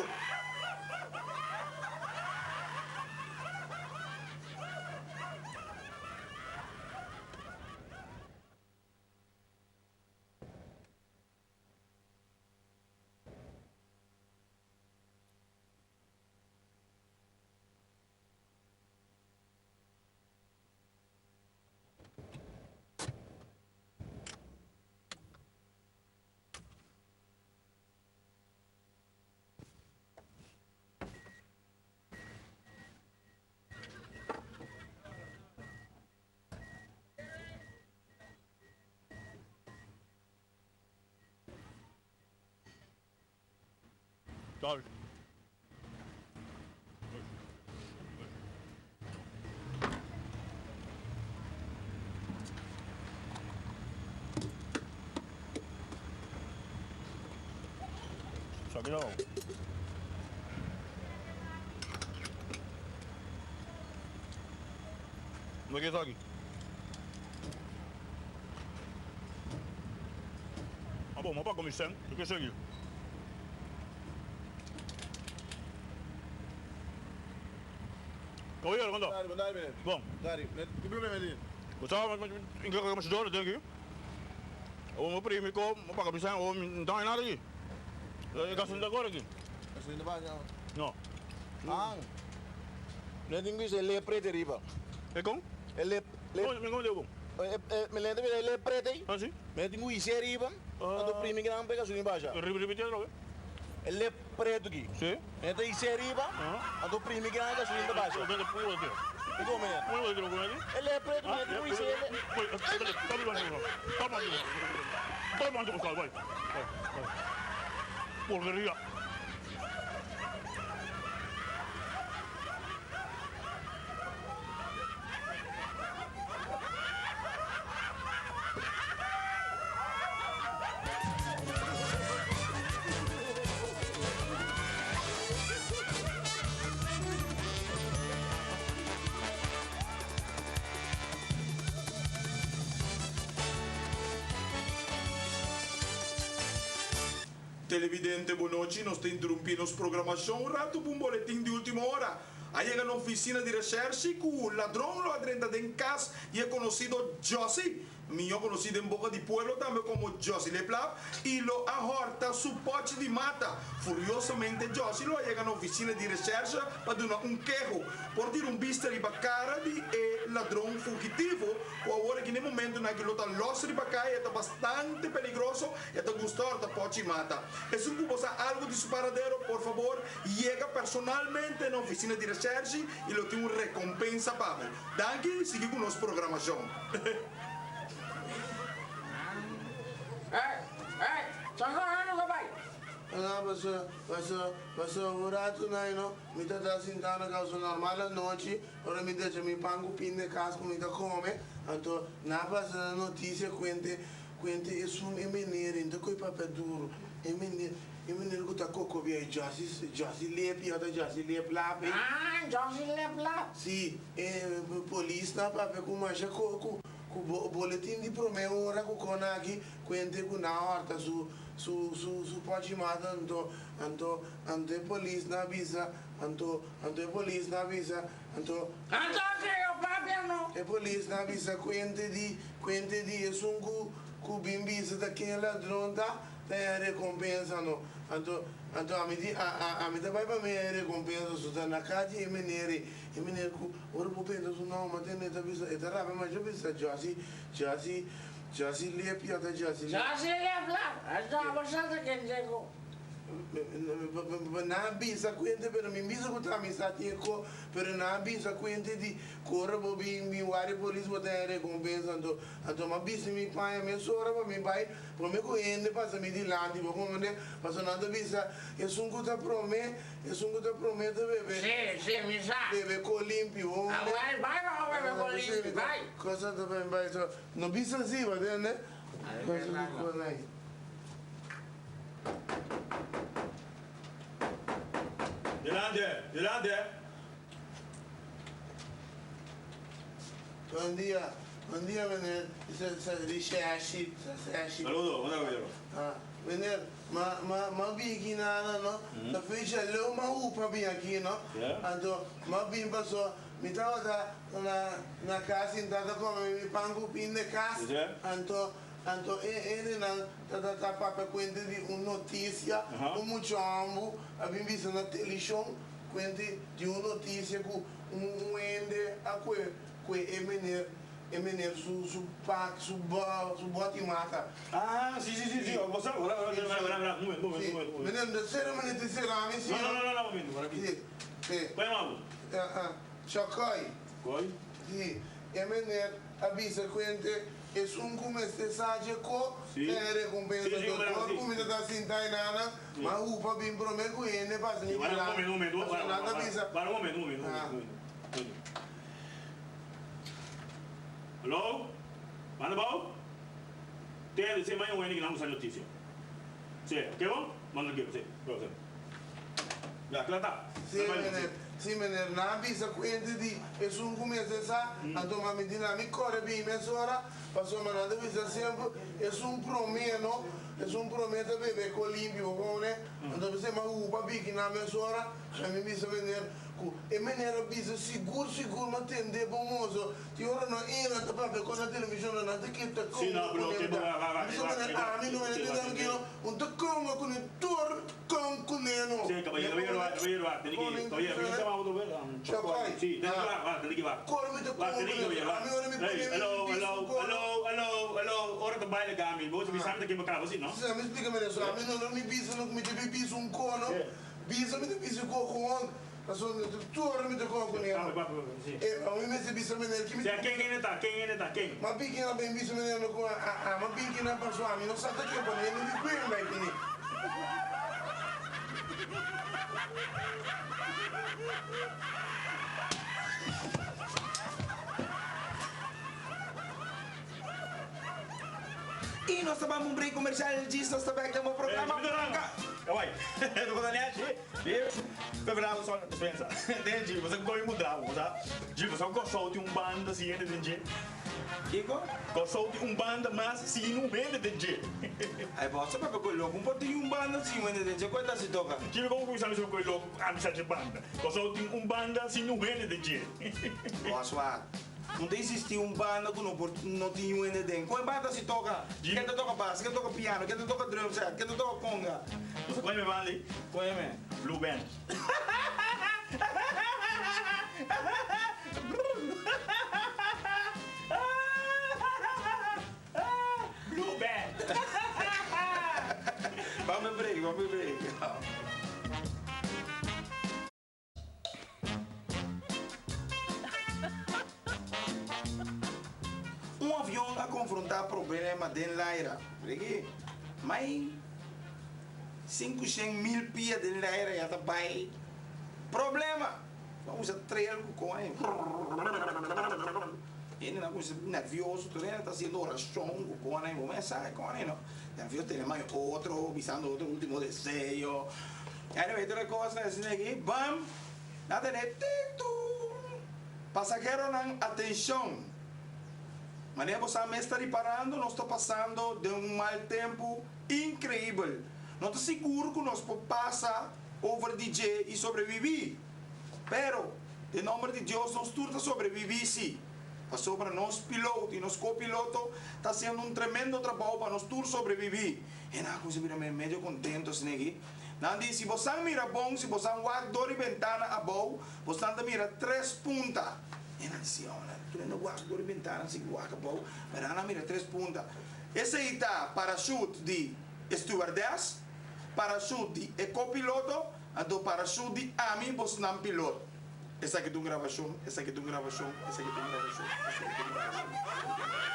[SPEAKER 2] Sorry. Sabi na. No ke esaki? Ah bon, m'a paga mi cent, mi ke sigui. Caballero, con ta?
[SPEAKER 3] Dari, bon dari, meneer.
[SPEAKER 2] Bon.
[SPEAKER 3] Dari, meneer, ki problema tin?
[SPEAKER 2] Bo sa, mi ke kaka mashidor den aki. Awor mi primi ko, mi paga mi cent, awor mi no ta haña nada aki. E gasolina ta kore aki.
[SPEAKER 3] Gasolina ta baha?
[SPEAKER 2] No.
[SPEAKER 3] Ah. Meneer tin ku bisa e lep prete riba.
[SPEAKER 2] E kon?
[SPEAKER 3] E lep, lep.
[SPEAKER 2] Mi kon deu bon?
[SPEAKER 3] Meneer ta mira e lep prete ei?
[SPEAKER 2] Ah, si.
[SPEAKER 3] Meneer tin ku hisa e riba, anto primi kinan pa e gasolina basha.
[SPEAKER 2] Ripiti atrobe.
[SPEAKER 3] E lep pretu aki.
[SPEAKER 2] Si.
[SPEAKER 3] Meneer ta hisa e riba, anto primi kinan e gasolina ta basha. I kon meneer? E lep pretu meneer tin ku hisa e lep.
[SPEAKER 2] Porkeria.
[SPEAKER 1] Televidente bonochi, nos ta interumpi nos programacion un rato pa un boletin di ultimo ora. A yega na oficina di recherche cu ladron lo a drenta den cas di e conocido Jossy, mihó conoci den boca di pueblo tambe como Jossy Leplap, y lo a horta su pochi di mata. Furiosamente Jossy lo a yega na oficina di recherche pa duna un keho. Por tira un bista riba cara di e ladron fugitivo cu awor aki na e momentonan aki lo ta los riba caya, e ta bastante peligroso. E ta gusta ora ta pochi mata. Esun ku bo sa algu di su paradero, por fabor yega personalmente na oficina di recherche y lo tin un recompensa pa bo. Danki y sigui cu nos programacion.
[SPEAKER 3] Hola, paso, paso, paso, un rato na no, mi ta ta sinta na causa normal anochi, ora mi decha mi pan cu pin de cas cu mi ta come, anto na pasa na noticia cuente Kuente esun e meneer en ta koe papia duro, e meneer, e meneer ku ta kokobia e Jossy, Jossy Lep, i ota Jossy Lep Lap ei.
[SPEAKER 9] Ah, Jossy Lep Lap.
[SPEAKER 3] Si, e polis na papia ku masha ko, ku, ku bo, boletin di prome ora ku kon aki, kuente ku na horta su, su, su, su pochi mata, anto, anto, anto e polis na bisa, anto, anto e polis na bisa, anto.
[SPEAKER 9] Anto ke yo papia no.
[SPEAKER 3] E polis na bisa kuente di kuente di esun ku ku bin bisa ta ken ladron ta, ta haña rekompensa no. Anto anto ami di a a ami ta bai pa mi haña rekompensa so ta na kas di e meneer ei. E meneer ku ora bo pensa su nòmber tene e ta bisa e ta rabia masha bisa Jossy Jossy Jossy Lepie ota Jossy Lep.
[SPEAKER 9] Jossy Lep la, anto abo sa ta ken dje ku.
[SPEAKER 3] Nan a bisa kuente pero mi bisa ku ta amistad tin e ko pero nan a bisa kuente di ku ora bo bin bin wari polis bo ta haña rekompensa anto anto mi a bisti mi paña mesora pa mi bai prome ku hende pasa mi dilanti bo komprende pasobra nan ta bisa esun ku ta prome esun ku ta prome ta bebe
[SPEAKER 9] Si si mi sa.
[SPEAKER 3] bebe ko limpi bo
[SPEAKER 9] A bai bai pa bo bebe ko limpi bai.
[SPEAKER 3] Cosa ta bai bai so no bisa asi bo tende cosa di konai.
[SPEAKER 2] Delante, delante.
[SPEAKER 3] Bon dia, bon dia meneer. Sa Rishashi, sa Sashi.
[SPEAKER 2] Saludo, bon dia caballero.
[SPEAKER 3] Ah. Meneer, ma, ma, m'a bin aki nada no. Ta fecha leu m'a hupa bin aki no. Anto m'a bin paso mi tabata na, na kas sintá ta kome mi pan ku pin de kas. Anto, anto e hendenan ta, ta, ta papia kuenta di un notisia, un mucha hòmber a bin bisa na telishon kuenta di un notisia ku un, un hende a kue, kue e meneer. E meneer su su pak su bo su boti mata.
[SPEAKER 2] Ah si si si si bo sa ora ora ora ora ora un momento un momento un momento.
[SPEAKER 3] Meneer no sera meneer tin sera mi si.
[SPEAKER 2] No no no no un momento ora ki.
[SPEAKER 3] Si si.
[SPEAKER 2] Koe mabu.
[SPEAKER 3] Chokoi.
[SPEAKER 2] Koi.
[SPEAKER 3] Si e meneer a bisa kuente esun ku mester sa dje ko ta e rekompensa dor ku mi ta ta sinta enanan ma hupa bin prome ku hende pasa mi dilanti.
[SPEAKER 2] Un momento un momento
[SPEAKER 3] Pasobra nan ta bisa.
[SPEAKER 2] Un momento un momento un momento. Hallo? Manda bou? Tende, si maña wende ki nan usa noticia. Si, oke bon? Manda ke, si, go, si. Ya, kla ta.
[SPEAKER 3] Si, meneer, si, meneer, nan a bisa ku hende di esun ku mester sa, anto mami di nan, mi kore bin mesora, pasobra nan ta bisa semper, esun promé no, esun promé ta bebe ko limpi, bo kono, anto p'esei mi a hupa biki nan mesora, mi bisa meneer, Ku e manera bisa sigur sigur ma tende bo mozo tin ora no era ta papia kon na television no nan ta kita
[SPEAKER 2] Si no
[SPEAKER 3] konga
[SPEAKER 2] pero
[SPEAKER 3] ku
[SPEAKER 2] ke
[SPEAKER 3] ne
[SPEAKER 2] bo va va va
[SPEAKER 3] bisa manera ami no era tende ki no un ta konga ku ne tur kon ku ne no
[SPEAKER 2] Si caballero caballero va caballero va tene ki caballero mi chama otro vez
[SPEAKER 3] Chokoi
[SPEAKER 2] Si tene ki va va tene ki va
[SPEAKER 3] Kor mi ta
[SPEAKER 2] va
[SPEAKER 3] konga
[SPEAKER 2] tene
[SPEAKER 3] ku
[SPEAKER 2] ki
[SPEAKER 3] ne
[SPEAKER 2] caballero va
[SPEAKER 3] ami ora mi
[SPEAKER 2] Hey
[SPEAKER 3] pone mi
[SPEAKER 2] hello
[SPEAKER 3] bisa
[SPEAKER 2] hello
[SPEAKER 3] un kono
[SPEAKER 2] hello hello hello ora ta baila gami bo bisa mi ta kima kaba si no
[SPEAKER 3] Si ami splika mi eso ami no mi bisa no ku mi ta bisa un kono Bisa mi ta bisa ku gewoon pasobra mi ta tur mi ta kon ku nero. E ami mester bisa meneer ki mi
[SPEAKER 2] Sea ken ene ta, ken ene ta, ken?
[SPEAKER 3] Ma bin kina ben bisa meneer no ku a a ma bin kina pasobra ami no sa ta ken pa mi no di kuen bai kini.
[SPEAKER 1] Y nos ta bamba un break comercial djis nos ta bek den bo programa Bronca.
[SPEAKER 2] Awai, no ta nechi. Preferado son despensa. Nechi, bo sa gooi mudra bo sa. Dji, bo sa Kòrsou tin un banda si hende den dje.
[SPEAKER 1] Kiko?
[SPEAKER 2] Kòrsou tin un banda mas si un hende den dje.
[SPEAKER 1] Ay, bo sa papia koe loko. Un por tin un banda si un hende den dje. Koe ta si toka?
[SPEAKER 2] Dji, komo ku mi sa mi sa koe loko ami sa dje banda. Kòrsou tin un banda si un hende den dje.
[SPEAKER 1] Bòswak. No ta existi un banda cu no por no tin yu hende den. Con e banda si toca? Ken ta toca bass? Ken ta toca piano? Ken ta toca drum set? Ken ta toca conga?
[SPEAKER 2] Bo sa con e banda ei?
[SPEAKER 1] Con e me?
[SPEAKER 2] Blue band. Blue band.
[SPEAKER 1] Bam e break, bam e break. Un avion a konfrontá problema den laira. Rigi, mai 500 mil pia den laira ya ta bai problema. Nan usa trail ku kon ei. Hendenan kuminsá nervioso, tur hende ta hasiendo orashon ku kon ei. Bo mes sa kon ei no. Nervioso tene mai otro, bisando otro ultimo deseo. Anyway, tur e kosnan asina aki, bam, nan tene tik-tuk. Pasaheronan, atenshon! Manera bo sa mes ta riparando, nos ta pasando den un mal tempu inkreibel. No ta sigur ku nos por pasa over di dje i sobrebibí. Pero, den nomber di Dios nos tur ta sobrebibí, sí, pasobra nos piloto i nos kopiloto ta hasiendo un tremendo trabou pa nos tur sobrebibí. E nan a kuminsá bira medio kontento asina aki. Nan di, Si bosan mira bon, si bosan wak dor di bentana abou, bosan ta mira tres punta. E nan di, Oh, nan tur hende wak dor di bentana, sigui wak abou, pero nan a mira tres punta. Esei ta parashut di e stewardess, parashut di e kopiloto, anto parashut di ami, bosnan pilot. Esaki ta un grabashon, esaki ta un grabashon, esaki ta un grabashon, esaki ta un grabashon, esaki ta un grabashon.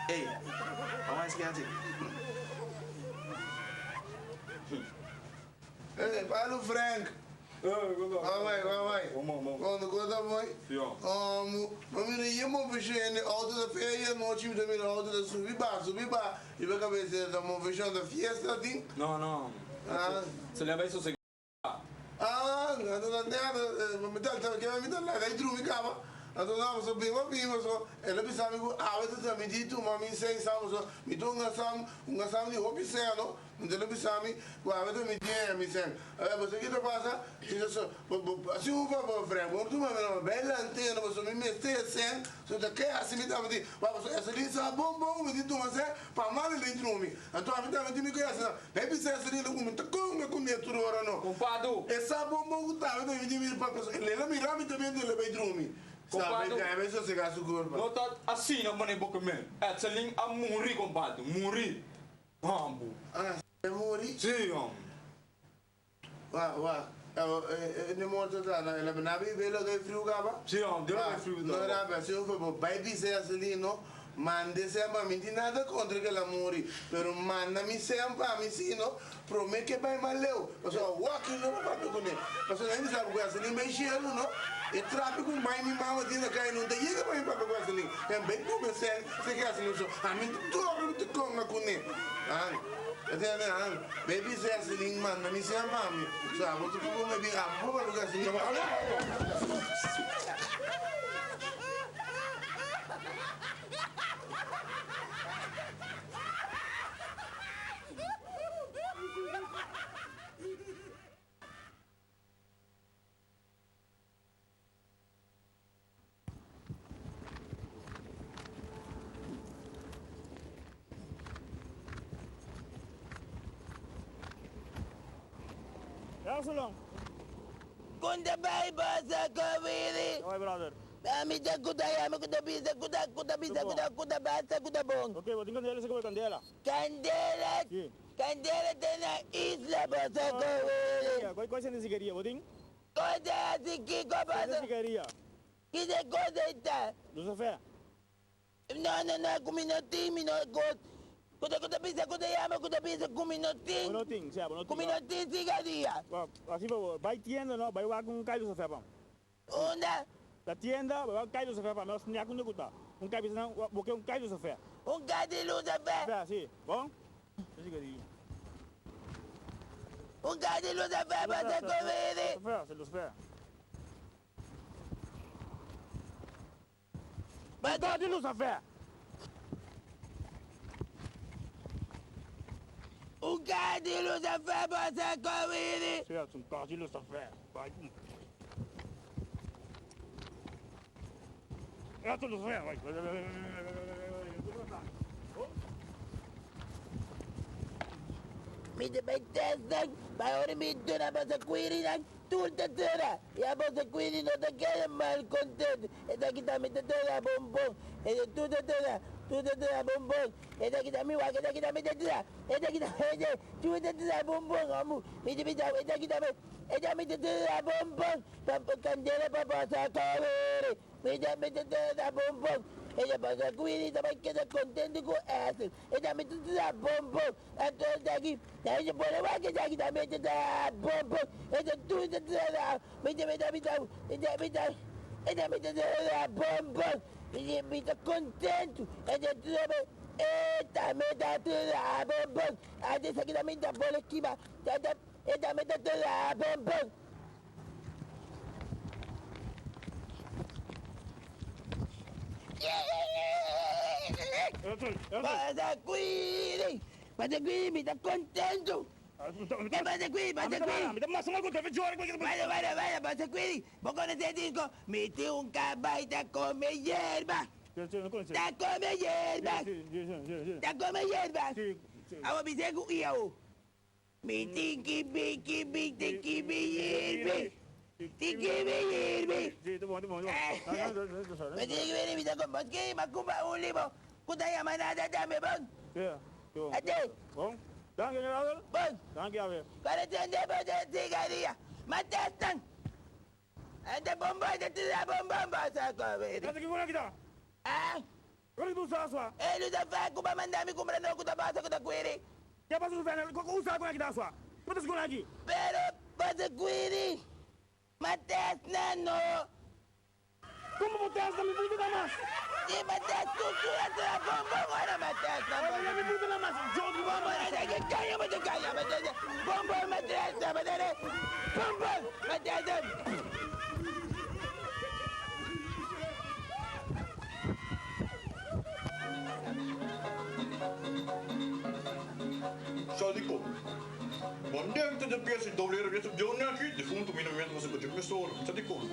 [SPEAKER 1] Ey, vamos a esaki haci.
[SPEAKER 3] Ey, Palo Frank. Wou bai, wou bai. Kondo ko ta mooi? Omo, ma mira ye moveshon hende auto ta fea ye anochi mi ta mira auto ta subi ba, subi ba. Riba cabeza ta moveshon ta fiesta tin?
[SPEAKER 15] No, no.
[SPEAKER 3] Ah.
[SPEAKER 15] Se le a bai sosega.
[SPEAKER 3] Ah, no ta nada. Mi ta, mi ta laga y drumi caba. Anto no, pasobra bin pa bin, pasobra el a bisa mi ku awe ta ta mi di tuma mi sen sa, pasobra mi ta un gasam, un gasam di hopi sen no. Anto el a bisa mi ku awe ta mi di haña mi sen. Awor, bo sa ki ta pasa? Mi ta so, bo, bo, asi un favor, Frank, bo no tuma mi no, bai lant'e no, pasobra mi mester e sen, so ta ke asi mi tabata di, wak, pasobra Eselin sa bon bon ku mi tin tuma sen pa manda den drumi. Anto ami tambe tin mi ku Eselin, bai bisa Eselin ku mi ta konga kuné tur ora no.
[SPEAKER 14] Kompadu.
[SPEAKER 3] E sa bon bon ku tambe ta mi tin mi pa, pasobra el a mira mi tambe el a bai drumi. Sa bai
[SPEAKER 14] Kompadu.
[SPEAKER 3] bai sosegá su kurpa.
[SPEAKER 14] No ta asina manera bo ke men. Eselin a muri, kompadu, muri. Hambu.
[SPEAKER 3] Ah, e muri?
[SPEAKER 14] Sí, hombre.
[SPEAKER 3] Wak, wak. E ne morto ta na el a na bibe lo ke friu kaba?
[SPEAKER 14] Sí, hombre, lo ke friu
[SPEAKER 3] No rabia, si un bo bai bisa Yaselino, mande sen pa mi, tin nada kontra ke el a muri, pero manda mi sen pa mi sino prome ke bai mas leu. Pasobra wak no por papia kuné. Pasobra nan bisa ku Yaselin bai shelu no, e trapi ku mai mi mama tin na kai no ta yega pa mi papia ku Yaselin. En bai pone sen se ke Yaselin so, ami ta dormi ta konga kuné. Entiende? Han, baby Cecilin manda mi sea pa mi. So abo ta por come bin, abo por papia cu Cecilin.
[SPEAKER 2] Absalom.
[SPEAKER 4] Con ta bay basa kawiri.
[SPEAKER 2] Oi, brother.
[SPEAKER 4] Ami ta kuta yama kuta bisa kuta kuta bisa kuta kuta basa kuta bon.
[SPEAKER 2] Ok, bo tin candela se koe candela.
[SPEAKER 4] Candela?
[SPEAKER 2] Si.
[SPEAKER 4] Candela ta na isla basa kawiri.
[SPEAKER 2] Koi koi sende sigaria bo tin?
[SPEAKER 4] Cosa hasi kiko
[SPEAKER 2] Sende
[SPEAKER 4] basa.
[SPEAKER 2] sigaria.
[SPEAKER 4] Kise cosa esta?
[SPEAKER 2] Lucifer.
[SPEAKER 4] No, no, no, ku mi no tin, mi no kos. Kuta kuta bisa kuta yama kuta bisa ku mi no tin.
[SPEAKER 2] Bo no tin, sea, bo no tin.
[SPEAKER 4] Ku mi no tin sigaria.
[SPEAKER 2] Bo, hasi favor, bai tienda no, bai wak un kai lucifer pa mi.
[SPEAKER 4] Unda?
[SPEAKER 2] La tienda, bai wak un kai lucifer pa mi, os nia kunda ku ta. Un kai bisa nan, bo ke un kai lucifer.
[SPEAKER 4] Un kai di lucifer?
[SPEAKER 2] Lucifer, si. Bon? Sigaria.
[SPEAKER 4] Un kai di lucifer pa se kowiri.
[SPEAKER 2] Lucifer, si lucifer.
[SPEAKER 4] Bata
[SPEAKER 2] di Lucifer.
[SPEAKER 4] Un kai di lucifer pa se kowiri.
[SPEAKER 2] Si, un kai di lucifer. Bai. Eto lucifer, bai.
[SPEAKER 4] Mi ta bai test nan, bai ora mi duna boso kwiri nan. Tur ta tera, ya boso cuidi no ta keda mal content, esaki ta mi ta tera bonbon, ese tur ta tera, tur ta tera bonbon, esaki ta mi wak, esaki ta mi ta tera, esaki ta ese tur ta tera bonbon, amu, mi ta bisa esaki ta mi, esaki mi ta tera bonbon, pa candela pa boso cowere. Mi ta mi ta traha bon bon. E ta pasa ku mi ta bai keda kontento ku Esther. E ta mi ta traha bon bon. Anto esaki ta hende pone wak esaki tambe ta traha bon bon. E ta tur ta traha. Mi ta mi ta mi ta mi ta mi ta e ta mi ta traha bon bon. Mi mi ta kontento. E ta traha e tambe ta traha bon bon. Anto esaki ta mi ta pone kiba. Ta ta e tambe ta traha bon bon. Pasa cuidi, pasa cuidi, mi ta contento. Pasa cuidi, pasa cuidi. Vaya, vaya, vaya, pasa cuidi. Bo conoce e disco? Mi tin un cabai ta come yerba. Ta come yerba. Ta come yerba. Awo bis'é cu iao. Mi tin ki bin ki bin tin ki bin yirbi tin ki bin yirbi Mi tin ki bini mi ta kon paske mi a kumpra un libo ku ta yama nada tambe bon Ate bon Para tende bo den sigaria ma testan Ante bonbon ta tira bonbon bo sa kobe Ah E lu ta fè ku ba manda mi kumpra no ku ta pasa ku ta kuiri. Pero pasa kuiri ma test nan no. Si ma test ku sura sura bon bon ora ma test nan bon. Bon bon a ke kaya ma te kaya ma te bon bon ma test nan ma te bon bon ma test nan.
[SPEAKER 14] Dentro de pies doble pies de un aqui, defunto mi momento você pode me soro, sa di con.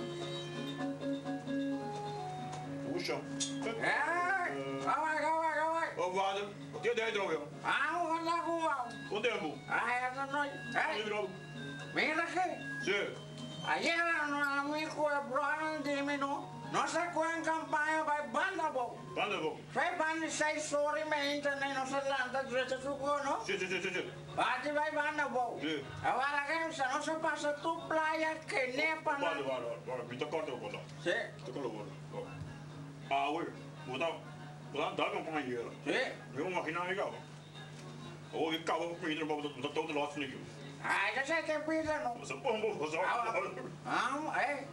[SPEAKER 14] Puxa.
[SPEAKER 4] Eh, awai, awai, awai.
[SPEAKER 14] Oh, vader, wat jij deed er
[SPEAKER 4] Ah, wala ko.
[SPEAKER 14] Quanto tempo?
[SPEAKER 4] Ah, essa noite. Eh, mira que.
[SPEAKER 14] Sì.
[SPEAKER 4] Ayer no amigo de Brian dime no. No se en campaña by banda bo.
[SPEAKER 14] Banda bo.
[SPEAKER 4] Fue banda seis sorry me internet no se lanta derecha su no.
[SPEAKER 14] Sì, sì, sì, sì, sì.
[SPEAKER 4] Bati by banda bo.
[SPEAKER 14] Sì.
[SPEAKER 4] Ahora que se no se pasa tu playa que nepa
[SPEAKER 14] Guarda, guarda, guarda, mi tocca guarda.
[SPEAKER 4] Sì.
[SPEAKER 14] Tocca guarda. Ah, uè, guarda. Guarda, daar kan van hier.
[SPEAKER 4] Sì.
[SPEAKER 14] Mi immagino che cavo. Oh, che cavo, mi trovo da tutto l'altro lì.
[SPEAKER 4] Ah, ya sé que pide no.
[SPEAKER 14] Você pombo, você.
[SPEAKER 4] Ah, eh.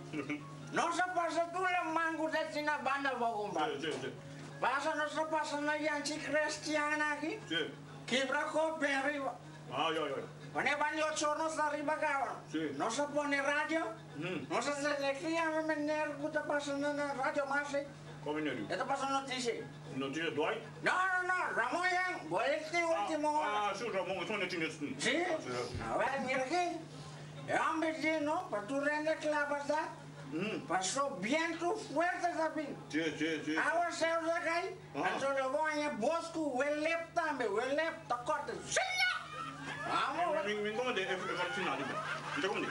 [SPEAKER 4] No se pasa tu la mango de tina banda bo compadre.
[SPEAKER 14] Sì, sì, sì.
[SPEAKER 4] Pasa no se pasa na yanchi cristiana aquí.
[SPEAKER 14] Sì.
[SPEAKER 4] Quebra copa arriba.
[SPEAKER 14] Ah, ja, ja.
[SPEAKER 4] Pone baño hornos arriba, cabrón.
[SPEAKER 14] Sí.
[SPEAKER 4] No se pone radio. No se se le a mener que te pasa en la radio más. ¿eh?
[SPEAKER 14] Come ne
[SPEAKER 4] Esto pasa noticia.
[SPEAKER 14] Noticia Dwight?
[SPEAKER 4] No, no, no, Ramón ya, boletín último hora.
[SPEAKER 14] Ah, sì, Ramon, sono notizia.
[SPEAKER 4] Sí. A ver, mira aquí. El hombre lleno, para tu render clavas, ¿da? Pasó viento fuerte también.
[SPEAKER 14] Sì, sì, sì.
[SPEAKER 4] Agua se de acá. Entonces voy a bosque, huele también, huele, te corta. ¡Sí! Vamos.
[SPEAKER 14] Mi mi come è vaccinati. Mi come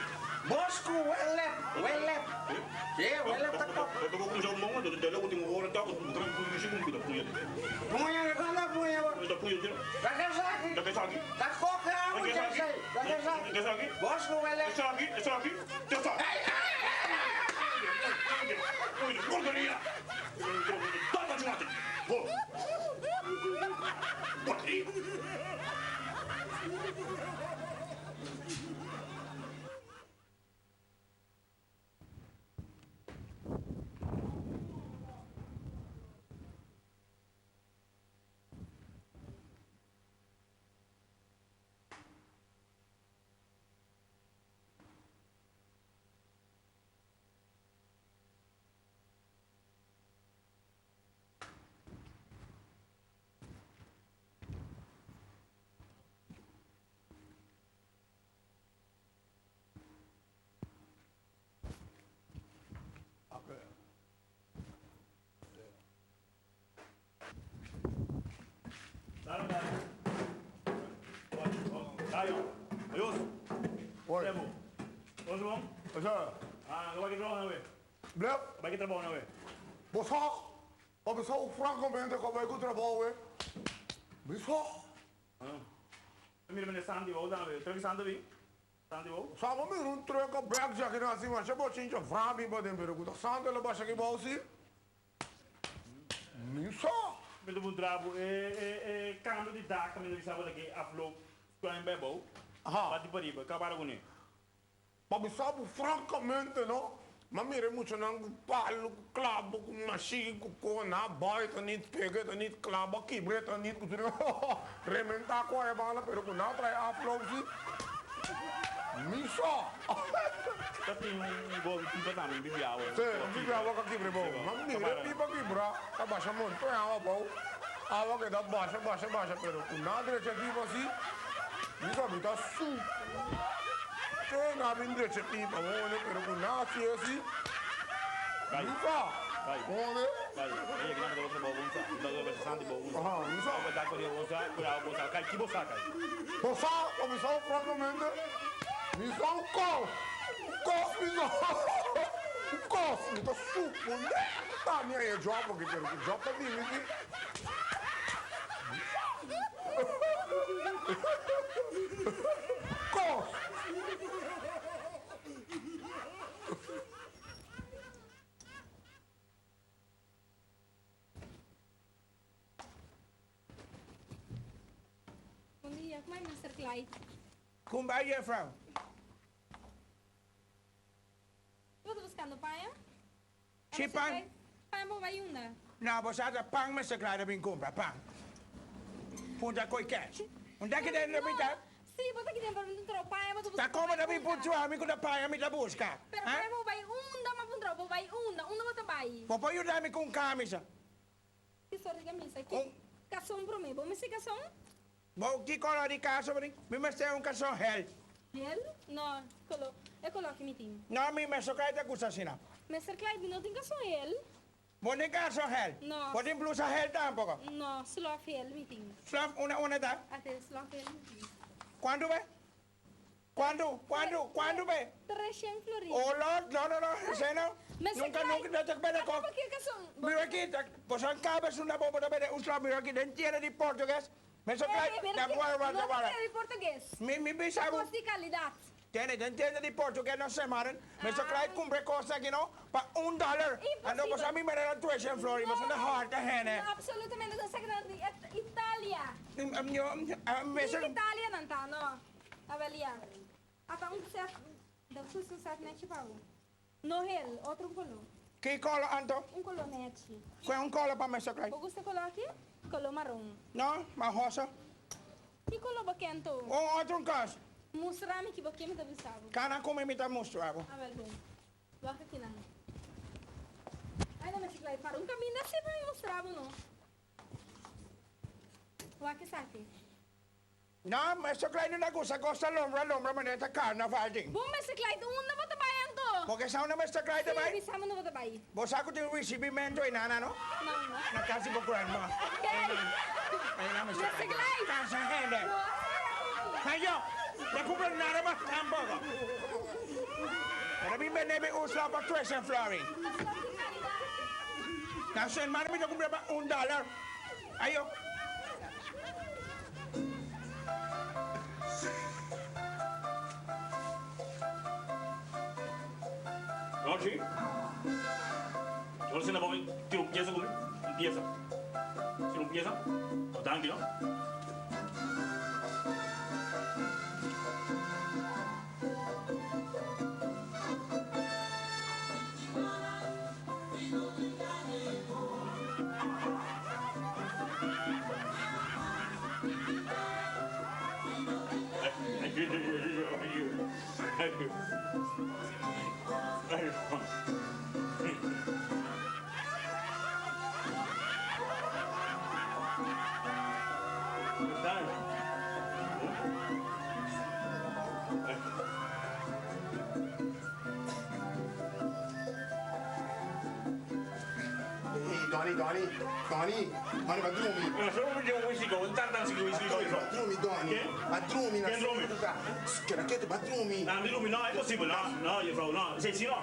[SPEAKER 4] Bosco, huele, huele. Sí, huele, te corta.
[SPEAKER 14] Dopo come sono momento dell'ultimo ora da con mi si compita punya.
[SPEAKER 4] Punya, ¿cuándo punya?
[SPEAKER 14] Da punya.
[SPEAKER 4] ¿Da qué saque?
[SPEAKER 14] Da che saki?
[SPEAKER 4] Da coca,
[SPEAKER 14] Da che saki?
[SPEAKER 4] Da che saque?
[SPEAKER 14] Da saki?
[SPEAKER 4] Bosco, huele.
[SPEAKER 14] Da saki? Da saki? Da saki? Porcheria! Dai vaccinati! Oh! Porcheria! Dai, Ayos.
[SPEAKER 5] Oi.
[SPEAKER 2] Ons bom?
[SPEAKER 5] Zo.
[SPEAKER 2] Ah, vai que trabalho na
[SPEAKER 5] Blep.
[SPEAKER 2] Vai que trabalho na
[SPEAKER 5] Você, a pessoa francamente como é que eu trabalho, Bisa.
[SPEAKER 2] Mira, mira, Sandy, vou dar, Truck Sandy, vi? Sandy, vou.
[SPEAKER 5] Sabe, me um truck a black jacket assim, mas eu vou te frami para dentro, pero Sandy lo baixa aqui bolsi. Bisa.
[SPEAKER 2] Met de trapo, eh, eh, cambio di dak, mi deve sapere che afloop klein bij bouw.
[SPEAKER 5] Aha.
[SPEAKER 2] Wat die pariba, capara con
[SPEAKER 5] Mas sabe, francamente, não? Mas mire, muito não, com palo, com clavo, com machine, com cona, baita, niet pega, niet klaba, quebreta, niet, rementar com a bala, pero com nada trai afloop, sim. Misa!
[SPEAKER 2] Dat is een boven pipa dan, bibiawa.
[SPEAKER 5] Sì, bibiawa ka quebre bom. Mas mire, pipa quebra, tá baixa muito, é água bom. Água que dá baixa, baixa, baixa, pero com nada direito pipa assim, misa, me tá su. Tem na bem direito pipa, bom, né, pero com nada assim, misa.
[SPEAKER 2] Vai.
[SPEAKER 5] Bom, né?
[SPEAKER 2] Vai. Aí aqui na outra boa, da outra Sandy boa.
[SPEAKER 5] Aham, misa.
[SPEAKER 2] Da Coreia boa, Coreia boa, cai que boa, cai.
[SPEAKER 5] Bossa, misa, francamente, misa um cos. Cos, misa. Cos, mi tá super, né? Tá, minha é job aqui, pero que job tá vindo aqui. Cos.
[SPEAKER 10] Bom dia, como é, Mr. Clyde?
[SPEAKER 9] Kom bij, juffrouw.
[SPEAKER 10] Eu tô buscando paia.
[SPEAKER 9] Zie pan?
[SPEAKER 10] Paia, bom, vai uma.
[SPEAKER 9] Nou, we zaten pan met z'n kleine bin compra, pan. Punta koi cash. Omdat je de bita,
[SPEAKER 10] Sim, bota aqui dentro, não tropa paia, mas tô
[SPEAKER 9] ta
[SPEAKER 10] buscando.
[SPEAKER 9] come da bin punto a mi con da paia mi da busca.
[SPEAKER 10] Pero paia, bom, vai uma, mas não tropa, vai uma, uma bota vai.
[SPEAKER 9] Poi aiutarmi con camisa.
[SPEAKER 10] Que sorte de camisa aqui. Cação para mim, bom, mas se cação?
[SPEAKER 9] Bo, chi colore di casa, mi mi mette un caso hell.
[SPEAKER 10] Hel? No, kolo, e kolo aki mi tin.
[SPEAKER 9] No, mi Mester Clyde ta gusta asina.
[SPEAKER 10] Mester Clyde, mi no tin karson hel.
[SPEAKER 9] Bo tin karson hel?
[SPEAKER 10] No.
[SPEAKER 9] Bo tin blusa hel tampoco?
[SPEAKER 10] No, slof hel mi tin.
[SPEAKER 9] Slof, una una ta?
[SPEAKER 10] Ate, slof hel mi tin.
[SPEAKER 9] Cuantu be? Cuantu, cuantu, cuantu be?
[SPEAKER 10] Treshen florin.
[SPEAKER 9] Oh Lord, no, no, no, esey no.
[SPEAKER 10] Mester
[SPEAKER 9] Nunca,
[SPEAKER 10] Clyde,
[SPEAKER 9] nunca, no ta bende
[SPEAKER 10] ata
[SPEAKER 9] kok.
[SPEAKER 10] pa ke karson?
[SPEAKER 9] Mira aki, ta, boso a caba sunda bo, bo ta bende un slof, mira aki, den tienda di Portugues. Mester Clyde, ta wara, wara, ta wara.
[SPEAKER 10] No ta di Portugues.
[SPEAKER 9] Mi, mi bisa bo.
[SPEAKER 10] Cos di calidad.
[SPEAKER 9] Tene, den tienda di Portugues no se maren. Mester Clyde cumpra e cosnan aki no, pa un dollar. Anto boso a mi mira nan tueshen florin, boso ta horta hende.
[SPEAKER 10] No, absolutamente no esaki nan di Italia.
[SPEAKER 9] Mester.
[SPEAKER 10] Di Italia nan ta, no. Abelia, ata un set, de justo un set nechi pa bo. No hel, otro un color.
[SPEAKER 9] Ki color anto?
[SPEAKER 10] Un color nechi.
[SPEAKER 9] Kue un color pa Mester Clyde?
[SPEAKER 10] Bo gusta e color aki? Color maron.
[SPEAKER 9] No, ma rosa.
[SPEAKER 10] Ki color bo ke anto?
[SPEAKER 9] Un otro un cos.
[SPEAKER 10] Mustra mi ki bo ke mi ta bisa bo.
[SPEAKER 9] Kana come mi ta mustra bo.
[SPEAKER 10] Abel bon. Wak aki nan. Ay no Mester Clyde, para un caminda si pa mi mustra bo no. Wak esaki.
[SPEAKER 9] No, Mester Clyde no ta gusta cos ta lombra lombra manera ta carnaval tin.
[SPEAKER 10] Bon Mester Clyde, unda bo ta bai anto?
[SPEAKER 9] Bo ke sa unda Mester Clyde ta bai?
[SPEAKER 10] Si, bisa mi unda bo ta bai.
[SPEAKER 9] Bo sa cu tin recibimento enana no?
[SPEAKER 10] No, no.
[SPEAKER 9] Na cas di bo grandma. Enana Mester
[SPEAKER 10] Mester Clyde!
[SPEAKER 9] Cansa hende. Ayo, no cumpra nada mas tampoco. Pero mi bende mi usla pa tres en florin. Na su hermano mi ta cumpra pa un dollar. Ayo.
[SPEAKER 8] Rochi, Rochi na bomi tira un pieza ku mi, un pieza. Tira un pieza. Oh, danki no.
[SPEAKER 5] Hey, Donnie, Donnie, Donnie, Donnie, ba drumi. Ba drumi, Donnie. Ba drumi, na
[SPEAKER 8] Ken drumi?
[SPEAKER 5] Keda ketu, ba drumi.
[SPEAKER 8] No, mi drumi no, imposibel, no, no, juffrouw, no. Esei si no.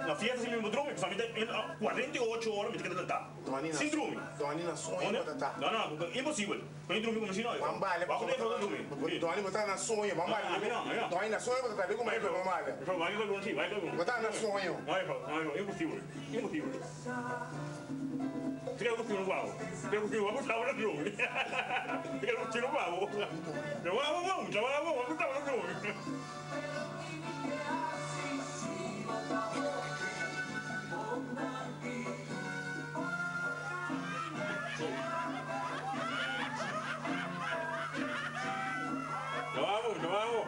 [SPEAKER 8] Na fiesta si mi bo drumi, pasobra mi ta 48 ora mi ta keda lantá.
[SPEAKER 5] Donnie, na
[SPEAKER 8] Sin drumi.
[SPEAKER 5] Donnie, na soño bo ta ta.
[SPEAKER 8] No, no, imposibel. Con drumi como si no, juffrouw.
[SPEAKER 5] Ban bale,
[SPEAKER 8] Wak juffrouw ta drumi.
[SPEAKER 5] Donnie, bo ta na soño, ban bale.
[SPEAKER 8] No, ami no, ami no.
[SPEAKER 5] Donnie, na soño bo ta ta, rico mai, ban bale.
[SPEAKER 8] Juffrouw, wak juffrouw si, wak juffrouw.
[SPEAKER 5] Bo ta na soño.
[SPEAKER 8] No, juffrouw, no, juffrouw, imposibel, imposibel. Te keda ku wou. Te keda ku wou, ta drumi. Te keda ku wou. Wou, wou, wou, wou, ta drumi. Bravo, bravo.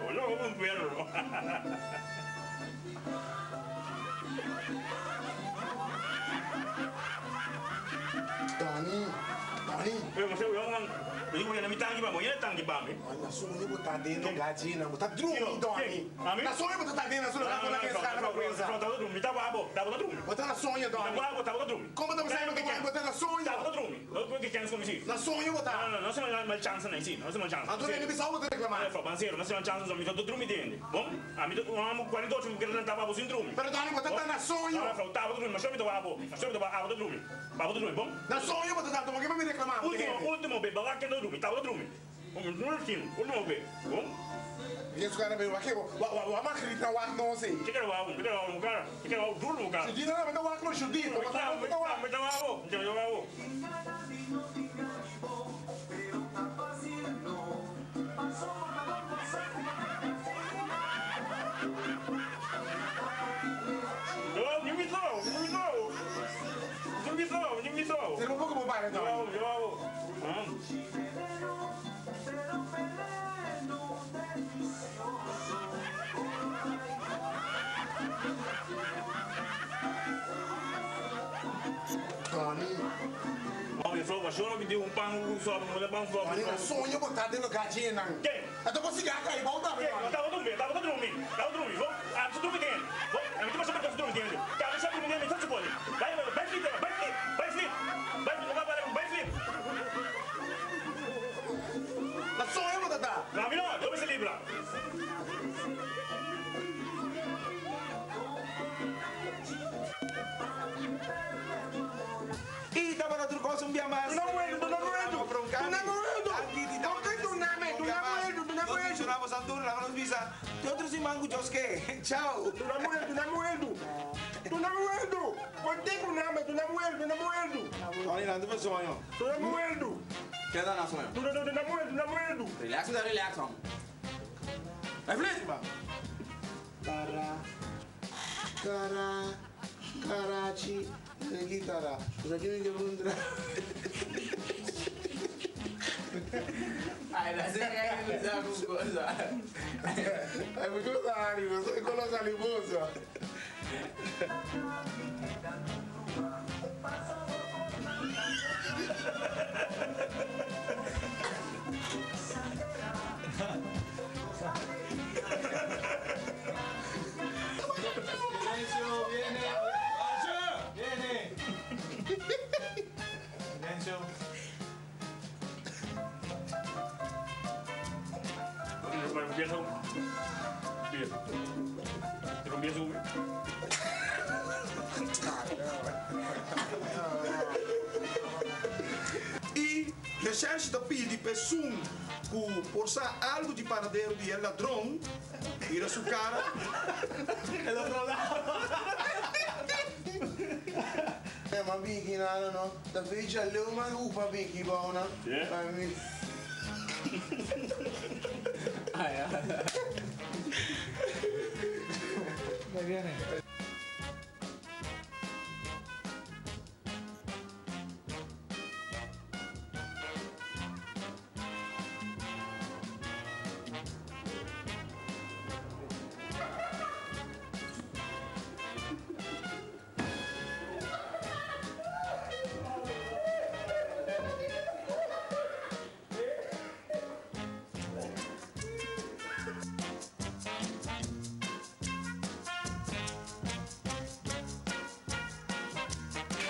[SPEAKER 8] Hola, como un perro.
[SPEAKER 5] Donnie, Donnie.
[SPEAKER 8] Pero você eu não, eu digo, na mi tanque ba, mo yan tanque ba mi.
[SPEAKER 5] Na soño bo ta den no gallina, bo ta drumi, Donnie.
[SPEAKER 8] Ami?
[SPEAKER 5] Na soño bo ta den na soño, na que escala na vergüenza.
[SPEAKER 8] No, tava drumi, tava abo, tava drumi.
[SPEAKER 5] Bo ta na soño, Donnie.
[SPEAKER 8] Tava abo, tava drumi.
[SPEAKER 5] Como ta pensando que bo ta na soño?
[SPEAKER 8] Tava drumi. No que chance como si.
[SPEAKER 5] Na soño bo ta.
[SPEAKER 8] No, no, no se mal chance na si, no se mal chance.
[SPEAKER 5] Antonio, ni bisa bo ta reclamar.
[SPEAKER 8] No, pancero, no se mal chance, mi to drumi dende. Bom, a mi to amo 48 mi quero tava abo sin drumi.
[SPEAKER 5] Pero Donnie, bo ta na soño.
[SPEAKER 8] No, no, tava drumi, ma mi to abo, ma mi to abo drumi. Abo drumi, bom?
[SPEAKER 5] Na soño bo ta, toma que me reclamar.
[SPEAKER 8] Último, último, be, bawa que no drumi, tava drumi. Último, último, be. Bom?
[SPEAKER 5] Yesu kana be wake wa wa wa magrita wa no se.
[SPEAKER 8] Che quero wa, che quero wa, cara. Che quero wa duro, cara.
[SPEAKER 5] Shudina na meta wa no shudina.
[SPEAKER 8] Me tava, me tava, me tava, me tava. No, ni mi so, ni mi so. Ni mi so, ni mi so.
[SPEAKER 5] Se un poco mo pare
[SPEAKER 8] no. Yo, yo.
[SPEAKER 5] Donnie.
[SPEAKER 8] Oh, juffrouw,
[SPEAKER 2] Pasobra mi tin un pan ku sòpi, mi ta pan sòpi.
[SPEAKER 5] Mane na soño bo ta den lugá djenan.
[SPEAKER 2] Ken?
[SPEAKER 5] Anto bo siga kai bou tambe,
[SPEAKER 2] Ken?
[SPEAKER 5] mane.
[SPEAKER 2] Tabata drumi, tabata drumi, tabata drumi. Bo, ami sa drumi den. Bo, ami ta masha drumi den. Ami sa drumi den, mi sa supone. Bai, bai, bai flip, bai flip, bai flip, bai flip, bai flip, bai flip.
[SPEAKER 5] Na soño bo ta ta.
[SPEAKER 2] No, ami no, yo mester libra.
[SPEAKER 1] Y tabata tur cos un bia mas.
[SPEAKER 11] Duna muerto, duna muerto, duna muerto. Oke, duname, duna muerto, duna
[SPEAKER 1] Nos
[SPEAKER 11] muerto.
[SPEAKER 1] mencionamos Antur, laga nos bisa te otro siman cu Dios ke. Chao.
[SPEAKER 11] Duna muerto, duna muerto. Duna muerto. Ponte duname, duna muerto, duna muerto.
[SPEAKER 14] Tony, nan ta soño.
[SPEAKER 11] Duna muerto.
[SPEAKER 14] Keda na soño.
[SPEAKER 11] Duna, duna muerto, duna muerto.
[SPEAKER 7] Relax, relax, hombre. Hey, Flit!
[SPEAKER 3] Cara, cara, carachi, guitarra. Pues aquí me quedo un
[SPEAKER 7] Ay, la sé que hay que usar un cosa.
[SPEAKER 3] Ay, ¿por qué no salimos? Soy con los salimos.
[SPEAKER 14] Silencio, viene. Viene. Silencio.
[SPEAKER 2] Empiezo. Bien. Te empiezo.
[SPEAKER 1] Y recherche ta pidi pa esun cu por sa algo di paradero di e ladron, mira su cara.
[SPEAKER 14] El otro lado.
[SPEAKER 3] E ma biki nada no. Ta fecha leu man upa biki bou nan. Pa mi.
[SPEAKER 14] Ahí viene.